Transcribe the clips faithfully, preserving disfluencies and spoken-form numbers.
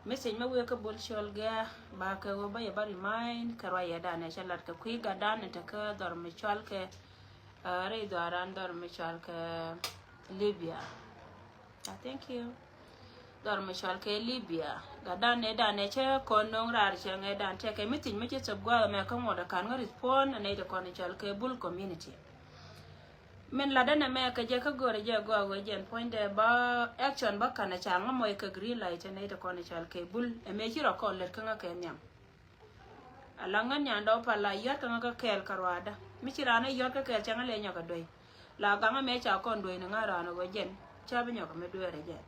Message mi wee kä Bul Col Gɛɛ ba kɛ wä ba yɛ ba remind kɛ ruac yɛ danɛ cɛ lat kɛ kui̱ gat danɛ te kä dhɔr mi cɔal kɛ, uh, rɛy dhɔran dhɔr mi cɔal kɛ Libya. Ah, thank you. Dhɔr mi cɔal kɛ Libya. Gat danɛ danɛ cɛ kɔn no̱o̱ŋ raar cɛ ŋɛ dan tɛ kɛ message mi ci thop gua̱a̱th mɛ kä ŋuɔt a kan ŋä respond a nɛ te kɔn cɔal kɛ Bul community. Min latdä nɛ mɛ kɛ jɛ kä go̱rɛ jɛ gɔaa wee jɛn puɔ̱nydɛ ba action ba kanɛ ca ŋä mɔc kɛ green light nɛ te kɔn cɔal kɛ Bul ɛ mɛ ci rɔ kɔn lät kä ŋä kɛ nhiam. Ala ŋän nyandɔ pa la yɔt kä ŋä kä kɛɛl kä ruaadä mi ci raan ɛ yɔt kä kɛɛl cɛ ŋä lɛ nyɔk ɛ duey. La gaŋä mɛ ca kɔn duey ni ŋä raan wee jɛn ca bi nyɔk ɛ mi dueerɛ jɛn.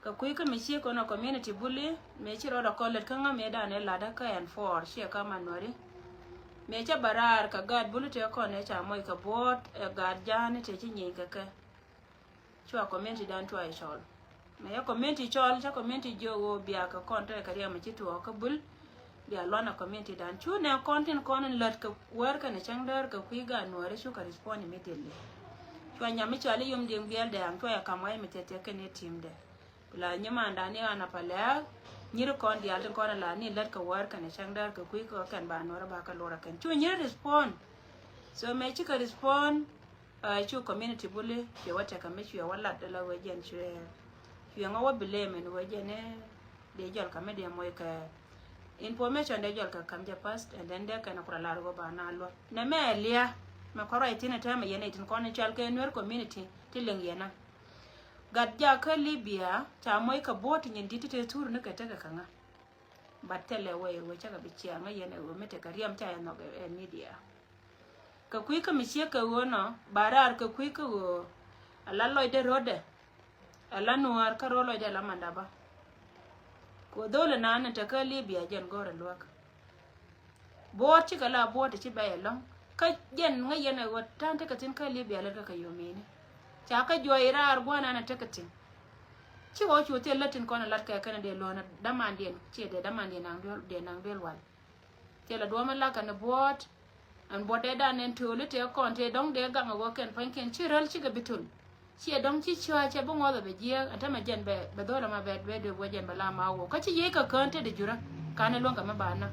Kɛ kui̱ kä mi ci kɔn ɛ community Buli mɛ ci rɔɔdɛ kɔn lät kä ŋä mɛ danɛ latdä kä ɛn four ciɛ kä man nuɔri. Mɛ cä bä raar kɛ gaat Buli tëë kɔn ɛ ca mɔc kɛ buɔ̱ɔ̱t ɛ gaat ja̱a̱ni tëë ci nyieeny kɛ kɛ. Cua community dan cua i̱ cɔl mɛ yɛ community cɔl cä community jiök ɣöö bia kɛ kɔn tëë kɛ riɛm ci tuɔɔk kä Bul. Bia luɔn ɛ community dan cu nɛ kɔn tin kɔn in lät kɛ wär kɛn ɛ cäŋ däär kɛ kui̱ gaat nuɔri cu kɛ respond immediately. Cua nyam mi cɔal i̱ yom diɛŋ biɛl dɛɛŋ cua yɛ kam wa̱i̱ mi thieth thieth kɛn i̱ team dɛ. Bi la nyimandan ni ɣän a pa lɛɛk nyiri kɔn diaal tin kɔn a la ni lät kɛ wäär kɛn a cäŋ däär kɛ kui̱ kɛ kɛn ba nuɔrä ba kɛ lorä kɛn cu nyiri respond. So mɛ cikɛ respond. Cu community Buli cuɛ wä tekɛ mi cuɛ wä lat ala wee jɛn cuɛ cuɛ ŋa wä bi lɛmɛn wee jɛn dee jɔl kɛ mi dee moc kɛ information dee jɔl kɛ kam jɛ first and then dee kɛn a kura lar wä ba na luɔt nɛ mɛ lia mɛ kɔrɔ itin a tɛmɛ yɛn itin kɔn in cual kɛ Nuer community ti liŋ yɛn a. Gat jakä Libya ca moc kɛ buɔ̱t nyin di̱t ti te thur ni kɛ tekɛ kɛ ŋa. But thilɛ wee wee cakɛ bi ciaŋ ŋä yɛn ɛ wee mi tekɛ riɛm ca yɛ nhɔk ɛ media. Kɛ kui̱ kä mi ciek kɛ ɣöö nɔ ba raar kɛ kui̱ kä ɣöö a la lɔcdɛ rötdɛ. A la nuäär kä röö lɔcdɛ a la mandaba. Kɛ ɣöö dho̱l ɛ naan ni tekä Libya jɛn go̱o̱rɛ luäk. Buɔɔt cikɛ la buɔɔt ti ci bɛy ɛlɔ̱ŋ kä jɛn ŋäc yɛn ɛ ɣöö ta̱a̱n tekɛ thi̱n kä Libya lät kä kɛ yomeni. Ca kä juɔc raar gua̱a̱r nan ɛ tekɛ thi̱n. Ci ɣɔw cu thil lät tin kɔn ɛ lat kɛ kɛn ɛ dee luɔ̱n ɛ damandiɛn ciɛ dee damandiɛn naŋ duel dee naŋ duel wal. Thil ɛ duɔ̱ɔ̱m ɛ lak kɛn ɛ buɔɔt. Ɛn buɔt dee dan ɛn töl i̱ tëë kɔn tëë dɔ̱ŋ dee gaŋ ɛ ɣöö kɛn pua̱nykiɛn ci röl cikɛ bi töl. Ciɛ dɔ̱ŋ ci cɔa cɛ bi ŋuɔth ɛ bɛ jiɛɛk ɛn tämɛ jɛn bɛ bɛ dho̱l ɛmɛ bɛ bɛ dee wä jɛn bɛ la ma wä kä ci yiëë kɛ kään te di jurä. Kan ɛ luäŋ kɛ mi ba näk.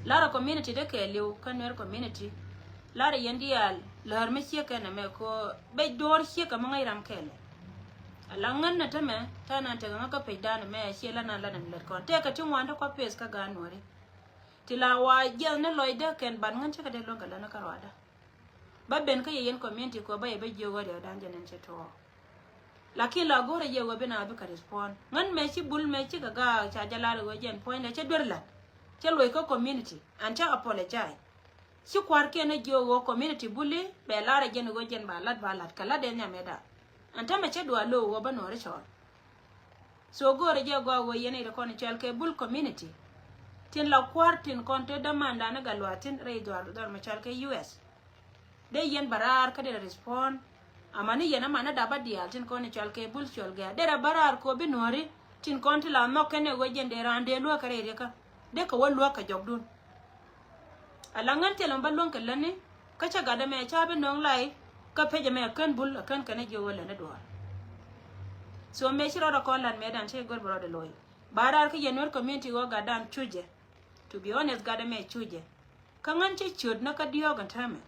Larɛ community dee kɛɛliw kä Nuer community. Larɛ yɛn diaal lär mi ciek kɛn ɛmɛ kɛ ɣöö bɛ do̱r ciek kɛ mi ŋäc ram kɛɛlɛ. Ala ŋän ni tämɛ ta̱a̱ nan tekɛ ŋä kä pecdan ɛmɛ ciɛ la nan la nan lät kɔn tëëkɛ ti ŋuan ti kɔ peth kä gaat Nuäri. Ti la wa jiɛth ni lɔcdä kɛn bat ŋän cikɛ dee luäŋ kɛ lät ni kä ruacdä. Ba ben kä yɛ yɛn community kɛ ɣöö ba yɛ bä jiök ɣöö riɛkdan jɛ nɛn cɛ tuɔɔk. Lakin la go̱rɛ jɛ ɣöö bi na bikɛ respond ŋän mɛ ci Bul mɛ cikɛ gaak ca jɛ lar ɣöö jɛn puɔ̱nydɛ cɛ duer la̱t. Cɛ luɔc kä community and cɛ apologize. Ci kua̱rkiɛn ɛ jiök ɣöö community Buli bɛ lar ɛ jɛn ɣöö jɛn ba la̱t ba la̱t kɛ la̱t ɛ nhiamɛda. And tämɛ cɛ duaal lo̱o̱k ɣöö bä Nuɔ̱ɔ̱ri cɔɔl. So go̱o̱rɛ jɛ gɔaa ɣöö yɛn i̱ ti kɔn i̱ cɔal kɛ Bul community. Tin la kua̱r tin kɔn te dämandan i̱ Gatluak thi̱n rɛy dhuaar dhɔr mi cɔal kɛ U S. Dee yɛn bä raar kä derɛ respond. Amäni yɛn amäni dap a diaal tin kɔn i̱ cɔal kɛ Bul Col Gɛɛ derɛ bä raar kɛ ɣöö bi Nuɔ̱ɔ̱ri tin kɔn ti la nhɔk kɛn ɛ ɣöö jɛn dee raan dee luäk kɛ rɛy riɛkä. Dee kɛ wä luäk kɛ jɔkdun. Ala ŋän thilɛ mi bä luäŋ kɛ lätni kä cä gat ɛmɛ ca bi nööŋ lay. Kä pec ɛmɛ ɛ kän Bul ɛ kän kɛn ɛ jiök ɣöö lätni duaar. So mëë ci rɔɔdɛ kɔn la̱t mëëdan ci go̱r bɛ rɔɔdɛ lo̱c. Ba raar kä yɛn Nuer community ɣöö gatdan cucɛ. To be honest, gat ɛmɛ cucɛ. Kä ŋän cä ciöt ni kä diɔ̱ɔ̱k ɛn täämɛ.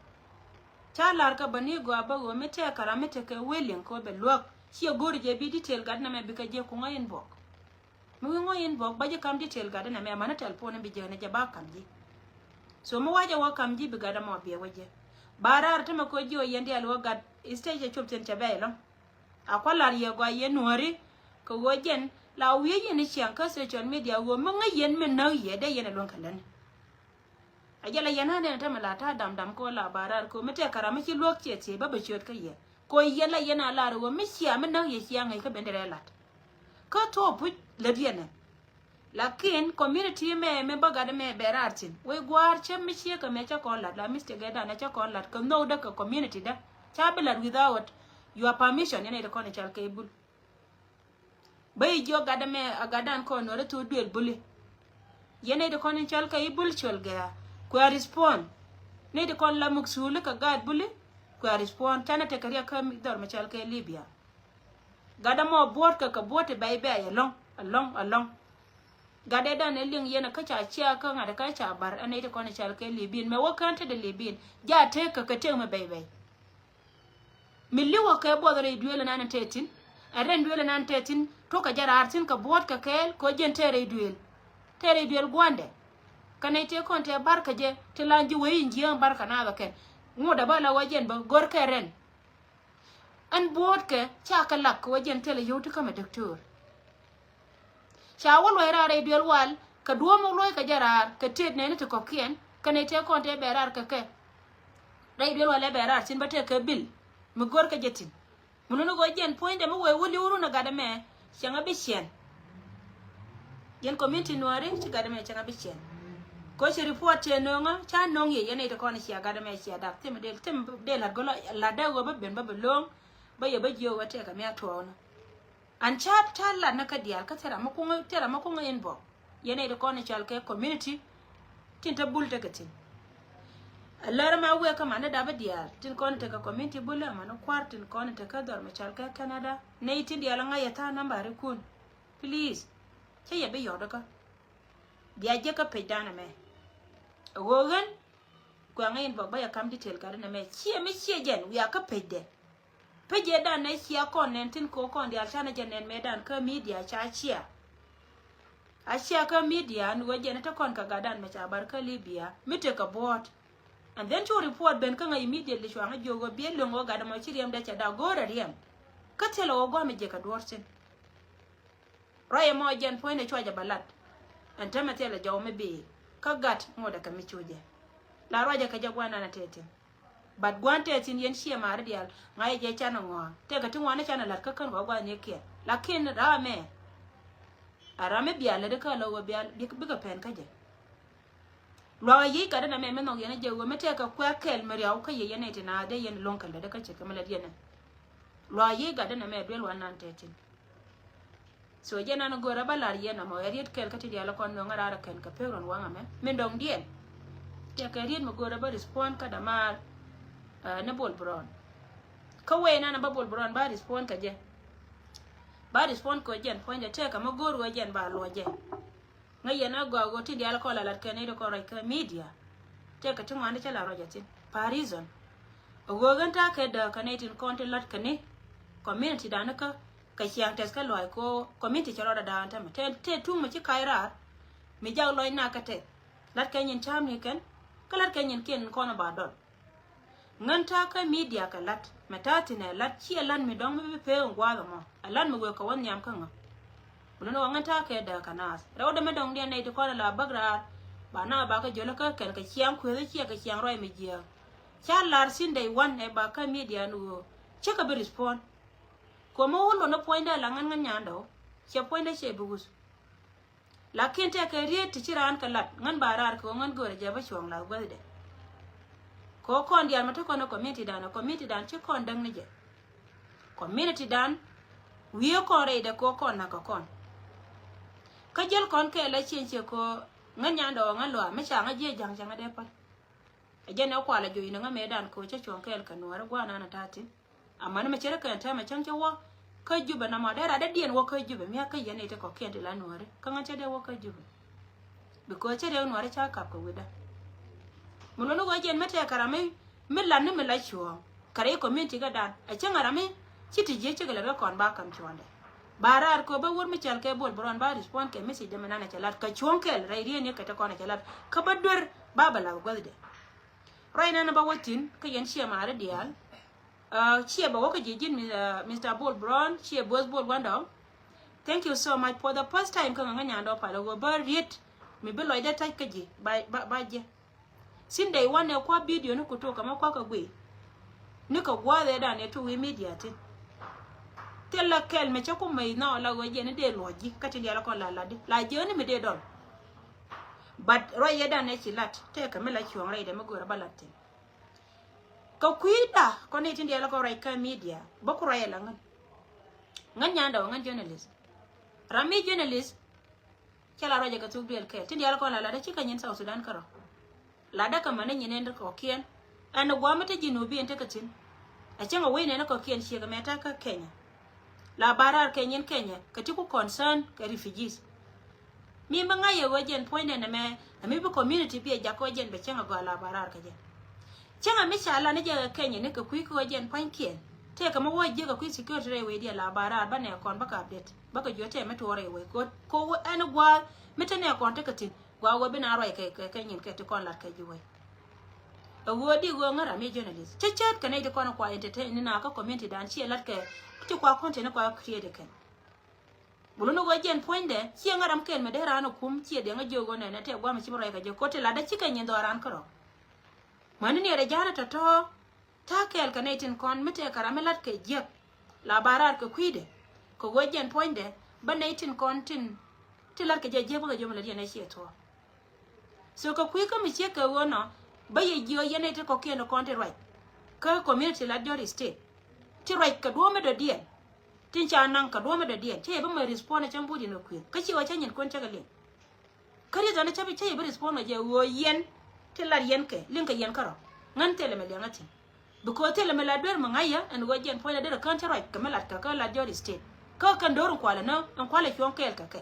Ca la̱r kä bä ni gɔaa bä ɣöö mi tɛɛk kɛ ram mi tekɛ willing kɛ ɣöö bɛ luäk ciɛ go̱r jɛ bi detail gat ɛmɛ bikɛ jɛ kuŋä inbox. Mi wi̱i̱ ŋuɔ̱c inbox ba ji̱ ka̱m detail gat ɛn ɛmɛ amäni telephone in bi jiäk ni jɛ ba ka̱m ji̱. So mi wa̱cɛ wä ka̱m ji̱ bi gat ɛmɔ biɛ wä jɛ. Ba raar tämɛ kɛ ji̱ ɣöö yɛn diaal wä gat stage ɛ cop thi̱n cɛ bɛy ɛlɔ̱ŋ. A kua̱ la̱r yɛ gɔaa yɛn Nuääri kɛ ɣöö jɛn la wi̱i̱ yɛn i̱ ciaŋ kä social media ɣöö mi ŋäc yɛn mi näk yɛ dee yɛn ɛ luäŋ kɛ lätni. A jɛ la yɛn a nɛn tämɛ la ta̱a̱ dam dam kɛ ɣöö la ba raar kɛ ɣöö mi tɛk kɛ ram mi ci luäk ciɛ thiec bä bɛ ciöt kä yɛ. Kɛ ɣöö yɛn la yɛn a lar ɣöö mi cia mi näk yɛ cia ŋäc kä ben derɛ lat. Kä thuɔɔk puc lät yɛn ɛ. Lakin community mɛ mi bä gat mɛ bɛ raar thi̱n wec gua̱a̱r cä mi ciek kɛ mɛ cä kɔn lat la mistake dan cä kɔn lat kɛ nhökdä kɛ community dä. Ca bi lat without your permission yɛn a yet kɔn i̱ cal kɛ i̱ Bul. Bä i̱ jiök gatdä mɛ a gatdan kɔn Nuäri thok duël Buli. Yɛn nɛy ti kɔn in cɔal kɛ i̱ Bul Col Gɛɛ kuɛ a respond. Nɛy ti kɔn la muk suuli kɛ gaat Buli kuɛ a respond. Canɛ tekɛ riɛk kä dhɔr mi cɔal kɛ Libya. Gatdä mɔ buɔ̱ɔ̱tkɛ kɛ buɔ̱ɔ̱t ti bɛy bɛy ɛlɔ̱ŋ. Alɔŋ, alɔŋ. Gatdɛ dan ɛ liŋ yɛn kä ca cia kä ŋa̱t kä ca bar ɛ nɛy ti kɔn ɛ cal kɛ Libin. Mɛ wä kään te de Libin. Ja tek kɛ kɛ tek mɛ bɛy bɛy. Mi li̱wä kɛ buɔth rɛy duëël ɛnan te thi̱n. Ɛ rɛn duëël ɛnan te thi̱n. Tok kɛ jɛ raar thi̱n kɛ buɔ̱ɔ̱t kɛ kɛɛl kɛ ɣöö jɛn te rɛy duëël. Te rɛy duëël gua̱ndɛ. Kä nɛy tëë kɔn te bar kɛ jɛ ti lan ji̱ wee in jiääŋ bar kɛ naath ɛ kɛn. Ŋot ɛ bä la wä jɛn bä gör kɛ rɛn. Ɛn buɔ̱ɔ̱t kɛ ca kɛ lak kɛ wä jɛn thilɛ yio̱w ti kämɛ däktöör. Ca wä luɔ̱c raar rɛy duel wal kɛ duɔ̱ɔ̱m wä luɔ̱c kɛ jɛ raar kɛ tet nɛni ti kɔ̱kiɛn kɛ nɛy tëë kɔn tëë bɛ raar kɛ kɛ. Rɛy duel wal ɛ bɛ raar cin bä tëë kɛ bil mi go̱r kɛ jɛ thi̱n. Mi luni go̱ jɛn puɔ̱nydɛ mi wee wä li̱w run ɛ gat ɛmɛ cɛŋ ɛ bi ciɛn. Yɛn community nuääri ci gat ɛmɛ cɛŋ a bi ciɛn. Kɛ ci report cɛ nöŋä ca nöŋ yɛ yɛn iti kɔn cia gat ɛmɛ cia dak thim del thim del lat gɔlɔ lat dee ɣöö bä ben bä bi lo̱ŋ. Bä yɛ bä jiök wä tɛk a mi a tuɔɔknä. An ca ca lat ni kä diaal kä thil ram mi kuŋä thil ram mi kuŋä inbox. Yɛn iti kɔn ical kɛ community tin te bul tekɛ thi̱n. Lär ma wek kä man ni dap i̱ diaal tin kɔn tekɛ community bul a man ni kua̱r tin kɔn tekɛ dhɔr mi cal kɛ Canada. Nɛy tin diaal a ŋa̱c yɛ tha̱a̱ŋ nambari kun. Please. Cä yɛ bi yɔt kä bia jiäkä pecdan ɛmɛ. Ɛ ɣöö ɣän kuɛŋä inbox bä yɛ kam detail gat ɛn ɛmɛ ciɛ mi ciɛ jɛn wiakä pecdɛ. Pecdan nɛ cia kɔn nɛn tin ko̱ kɔn diaal canɛ jɛ nɛn mëëdan kä media ca cia. A cia kä media ni ɣöö jɛn ɛ te kɔn kɛ gatdan mɛ ca bar kä Libya mi tekɛ buɔ̱ɔ̱t. And then cu report ben kä ŋa̱c immediately cuaŋä jiök ɣöö biɛ löŋ ɣöö gat ɛmɔ ci riɛmdɛ cɛ dak go̱o̱rɛ riɛm. Kä thilɛ ɣöö gua̱a̱mɛ jiɛkɛ duɔ̱ɔ̱r thi̱n. Ruac ɛmɔ jɛn puɔ̱nydɛ cuacɛ bɛ lat. Ɛn täämɛ thilɛ jɔw mi bi kä gat ŋotdɛ kɛ mi cu jɛ. La ruacɛ kɛ jɛ gua̱n nanɛ tëë thi̱n. But gua̱n tëë thi̱n yɛn ciɛ maari diaal ŋa̱cɛ jɛ canɛ ŋɔ̱a̱ tëëkɛ ti ŋuani canɛ la̱t kä kän kɔ gua̱n ni kiɛn. Lakin ram ɛmɛ a ram mi bial lätdi kä lɔ ɣöö bial bikɛ pɛn kä jɛ. Luaak a yic gatdä nɛmɛ mi nhɔk yɛn a jɛ ɣöö mi tɛkɛ kuɛ kɛl mi riaw kä yɛ yɛn ɛ ti na dee yɛn lo̱ŋ kɛ lätdä kä ce̱tkɛ mi lät yɛn ɛ. Luaak a yic gatdä nɛmɛ duel wan nan tɛtin. So jɛ nan go̱o̱rä bä lar yɛn amɔ ɛ riet kɛl kä ti diaal kɔn nöŋä raar ɛ kɛn kɛ pek run waŋ amɛ min dɔŋdiɛn. Tɛkɛ riet mi go̱o̱rä bä respond kä damaar. Ni Bol Brown kä wee nan a bä Bol Brown ba respond kɛ jɛ. Ba respond kɛ jɛn puɔ̱nydɛ tɛkɛ mi go̱o̱r wee jɛn ba luɔc jɛ. Ŋäc yɛn a gɔaa ɣöö tin diaal kɔn la lat kɛ nɛy ti kɔn ruac kä media. Tëëkɛ ti ŋuan ti cä la ruac a thi̱n pa reason. A ɣöö ɣän ta̱a̱ kɛ dääk kɛ nɛy tin kɔn ti lat kɛ ni community dan kä kɛ ciaŋ tɛth kä luaac kɛ ɣöö community cɛ rɔɔdɛ da̱a̱n tämɛ tëë tëë tuŋ mi ci kac raar. Mi jak lɔc nak kɛ tɛth lat kɛ nyin cäämni kɛn kä lat kɛ nyin kiɛn kɔn ba dɔl. Ŋän ta̱a̱ kä media kɛ la̱t mɛ ta̱a̱ thi̱n ɛ la̱t ciɛ la̱t mi dɔ̱ŋ mi bi pee in gua̱a̱th ɛmɔ ɛ la̱t mi wëë kɛ wä nhiam kä ŋä. Kulä ni wä ŋän ta̱a̱ kɛ dääk kɛ naath rɛwdɛ mi dɔ̱ŋdiɛn nɛy ti kɔn ɛ la bäk raar. Ba na ba kä jölä kä kɛn kɛ ciaŋ kueeth ciɛ kɛ ciaŋ ruac mi jiääk. Ca lar thi̱n dɛy wan ɛ ba kä media ni ɣöö cä kɛ bi respond. Kuɔmä wä lon ni puɔ̱nydɛ la ŋän ŋän nyandɛ wä cɛ puɔ̱nydɛ cɛ bi wuth. Lakin tɛkɛ riet ti ci raan kɛ lat ŋän ba raar kɛ ɣöö ŋän göörä jɛ bä cuɔ̱ɔ̱ŋ lath guäthdɛ. Kɛ ɣöö kɔn diaal mɛ te kɔn ɛ community dan ɛ community dan ci kɔn däk ni jɛ. Community dan wiee kɔn rɛydɛ kɛ ɣöö kɔn na̱k kɛ kɔn. Kä jäl kɔn kɛɛl la cieŋ ciɛ kɛ ɣöö ŋän nyandɛ ɣɔɔ ŋän luaak mi ca ŋä jiɛ ja̱ŋ ca ŋä dee päl. Ɛ jɛn ɛ kual ɛ joc ni ŋä mëëdan kɛ ɣöö cä cuɔ̱ɔ̱ŋ kɛɛl kɛ nuɔ̱ɔ̱ri gua̱a̱r nan ɛ ta̱a̱ thi̱n. Amäni mɛ cɛ rɛ kɛn täämɛ cäŋ cɛ wä kä Jubɛ nɔmɔ dee rat dee diɛn wä kä Jubɛ mia̱k kä yɛn iti kɔ̱kiɛn ti la nuääri kä ŋa̱n cɛ dee wä kä Jubɛ. Because cɛ riɛk nuääri ca kap kɛ wi̱cdä. Mi luɔ̱ni ɣöö jɛn mi tɛɛkɛ ram mi mi lat ni mi la cuɔ̱ɔ̱ŋ kɛ rɛy community kädan ɛ cäŋ ɛ ram mi ci ti ji̱ cikɛ lät kä kɔn ba ka̱m cuɔ̱ɔ̱ŋdɛ. Ba raar kɛ ɣöö bä wur mi cɔal kɛ Bol Brown ba respond kɛ message dɛ mi nan ɛ cɛ lat kɛ cuɔ̱ɔ̱ŋ kɛl rɛy rieen ni kɛ te kɔn ɛ cɛ lat kä bä duer ba bɛ lath guäthdɛ. Ruac nɛn bä wä thi̱n kä yɛn ciɛ maari diaal. Ciɛ bä wä kä ji̱ ji̱n Mister Bol Brown ciɛ both Bol Wandɔŋ. Thank you so much for the first time kä ŋa̱ ŋa̱ nyandɔ pal ɣöö bä riet mi bi lɔcdɛ ta̱c kä ji̱ ba ba ba ji̱. Sin day one ɛ kua video ni ku tok kɛ mɛ kua kɛ guiy. Ni kɛ gua̱a̱th ɛ dan ɛ tok wi̱i̱ media thi̱n. Thil la kɛl mɛ cä ku mɛy nhɔk la ɣöö jɛ ni dee luɔ̱c ji̱ kä tin diaal kɔn la lat di la jiääk ni mi dee dɔl. But ruac yɛ dan ɛ ci lat tëëkɛ mi la cuɔ̱ɔ̱ŋ rɛydɛ mi go̱o̱rä bä lat thi̱n. Kɛ kui̱da kɔn ni tin diaal kɔ ruac kä media bä ku ruac ɛ la ŋän. Ŋän nyandɛ wä ŋän journalist. Ram mi journalist. Cɛ la ruacɛ kɛ thuk duel kɛɛl tin diaal kɔn la lat ɛ ci kä nyin South Sudan kärɔ. Latdä kɛ män ni nyin ɛn kɔ̱kiɛn. Ɛn gua̱a̱m mi te Junubin tekɛ thi̱n. Ɛ cäŋ ɛ wec nɛn kɔ̱kiɛn ciek ɛmɛ ta̱a̱ kä Kenya. La barar kɛ nyin Kenya kɛ ti ku concern kɛ refugees. Mi mi ŋa̱c yɛ ɣöö jɛn puɔ̱nydɛ nɛmɛ, ɛ mi bi community bi ɛ jak ɣöö jɛn bɛ cäŋ ɛ gɔaa la barar kɛ jɛ. Cäŋ ɛ mi ca lan ni jɛ kɛ Kenya ni kɛ kui̱ kɛ ɣöö jɛn pua̱nykiɛn. Tëëkɛ mi wä jiäk ɛ kui̱ security rɛy wecdiɛn la barar ba nɛ kɔn bä kɛ update. Bä kɛ juɔ̱t tɛɛ mi tuɔɔr rɛy wec kɛ ɣöö ɛn gua̱a̱th mi te nɛ kɔn tekɛ thi̱n. Gua wä bi na ruac kɛ, kɛ, kɛ nyin kɛ ti kɔn lat kɛ ji̱ wec. Ɛ ɣöö di ɣöö ŋära mi journalist. Cä cät kɛ nɛy ti kɔn kua entertain ni na kä community dan ciɛ lat kɛ ti kua content ni kua create kɛn. Bulu ni ɣöö jɛn puɔ̱nydɛ ciɛ ŋära mi kɛn mɛ dee raan ɛ kum ciɛ diɛŋ ɛ jiök ɣöö nɛnɛ tɛ guam ɛ ci bi ruac kɛ jiök kote lat dɛ cikɛ nyin dhɔran kärɔ. Mäni ni rɛ ja̱a̱n ɛ tɔ̱tɔ̱. Ta̱a̱ kɛɛl kɛ nɛy tin kɔn mi tëëkɛ ram mi la̱t kɛ jiäk. La ba raar kɛ kui̱dɛ kɛ ɣöö jɛn puɔ̱nydɛ bä nɛy tin kɔn tin ti la̱t kɛ jɛ jiäk bä kɛ jiöm lät yɛn ɛ ciɛ thuɔ̱ɔ̱. So kɛ kui̱ kä mi ciek kɛ ɣöö nɔ bä yɛ jiöö yɛn nɛy ti kɔ̱kiɛn kɔn ti ruac kä community la Jɔri State ti ruac kɛ duɔ̱ɔ̱p mi dɔ̱diɛn. Tin ca naŋ kɛ duɔ̱ɔ̱p mi dɔ̱diɛn cä yɛ bä mɛ respond ɛ cäŋ but yɛn kɛ kui̱ kä ci ɣɔw cä nyin kuën cä kɛ liŋ. Kä reason ni cä bi, cä yɛ bi respond kɛ jɛ ɣöö yɛn ti lat yɛn kɛ liŋ kɛ yɛn kärɔ. Ŋän thilɛ mi liɛŋä thi̱n. Because thilɛ mi la duer mi ŋa̱c yɛ ɛn ɣöö jɛn puɔ̱nydɛ derɛ kään cä ruac kɛ mi lat kɛ kä la Jɔri State. Kä kɛn do̱r in kualɛ nä in kualɛ cuɔ̱ŋ kɛɛl kɛ kɛ.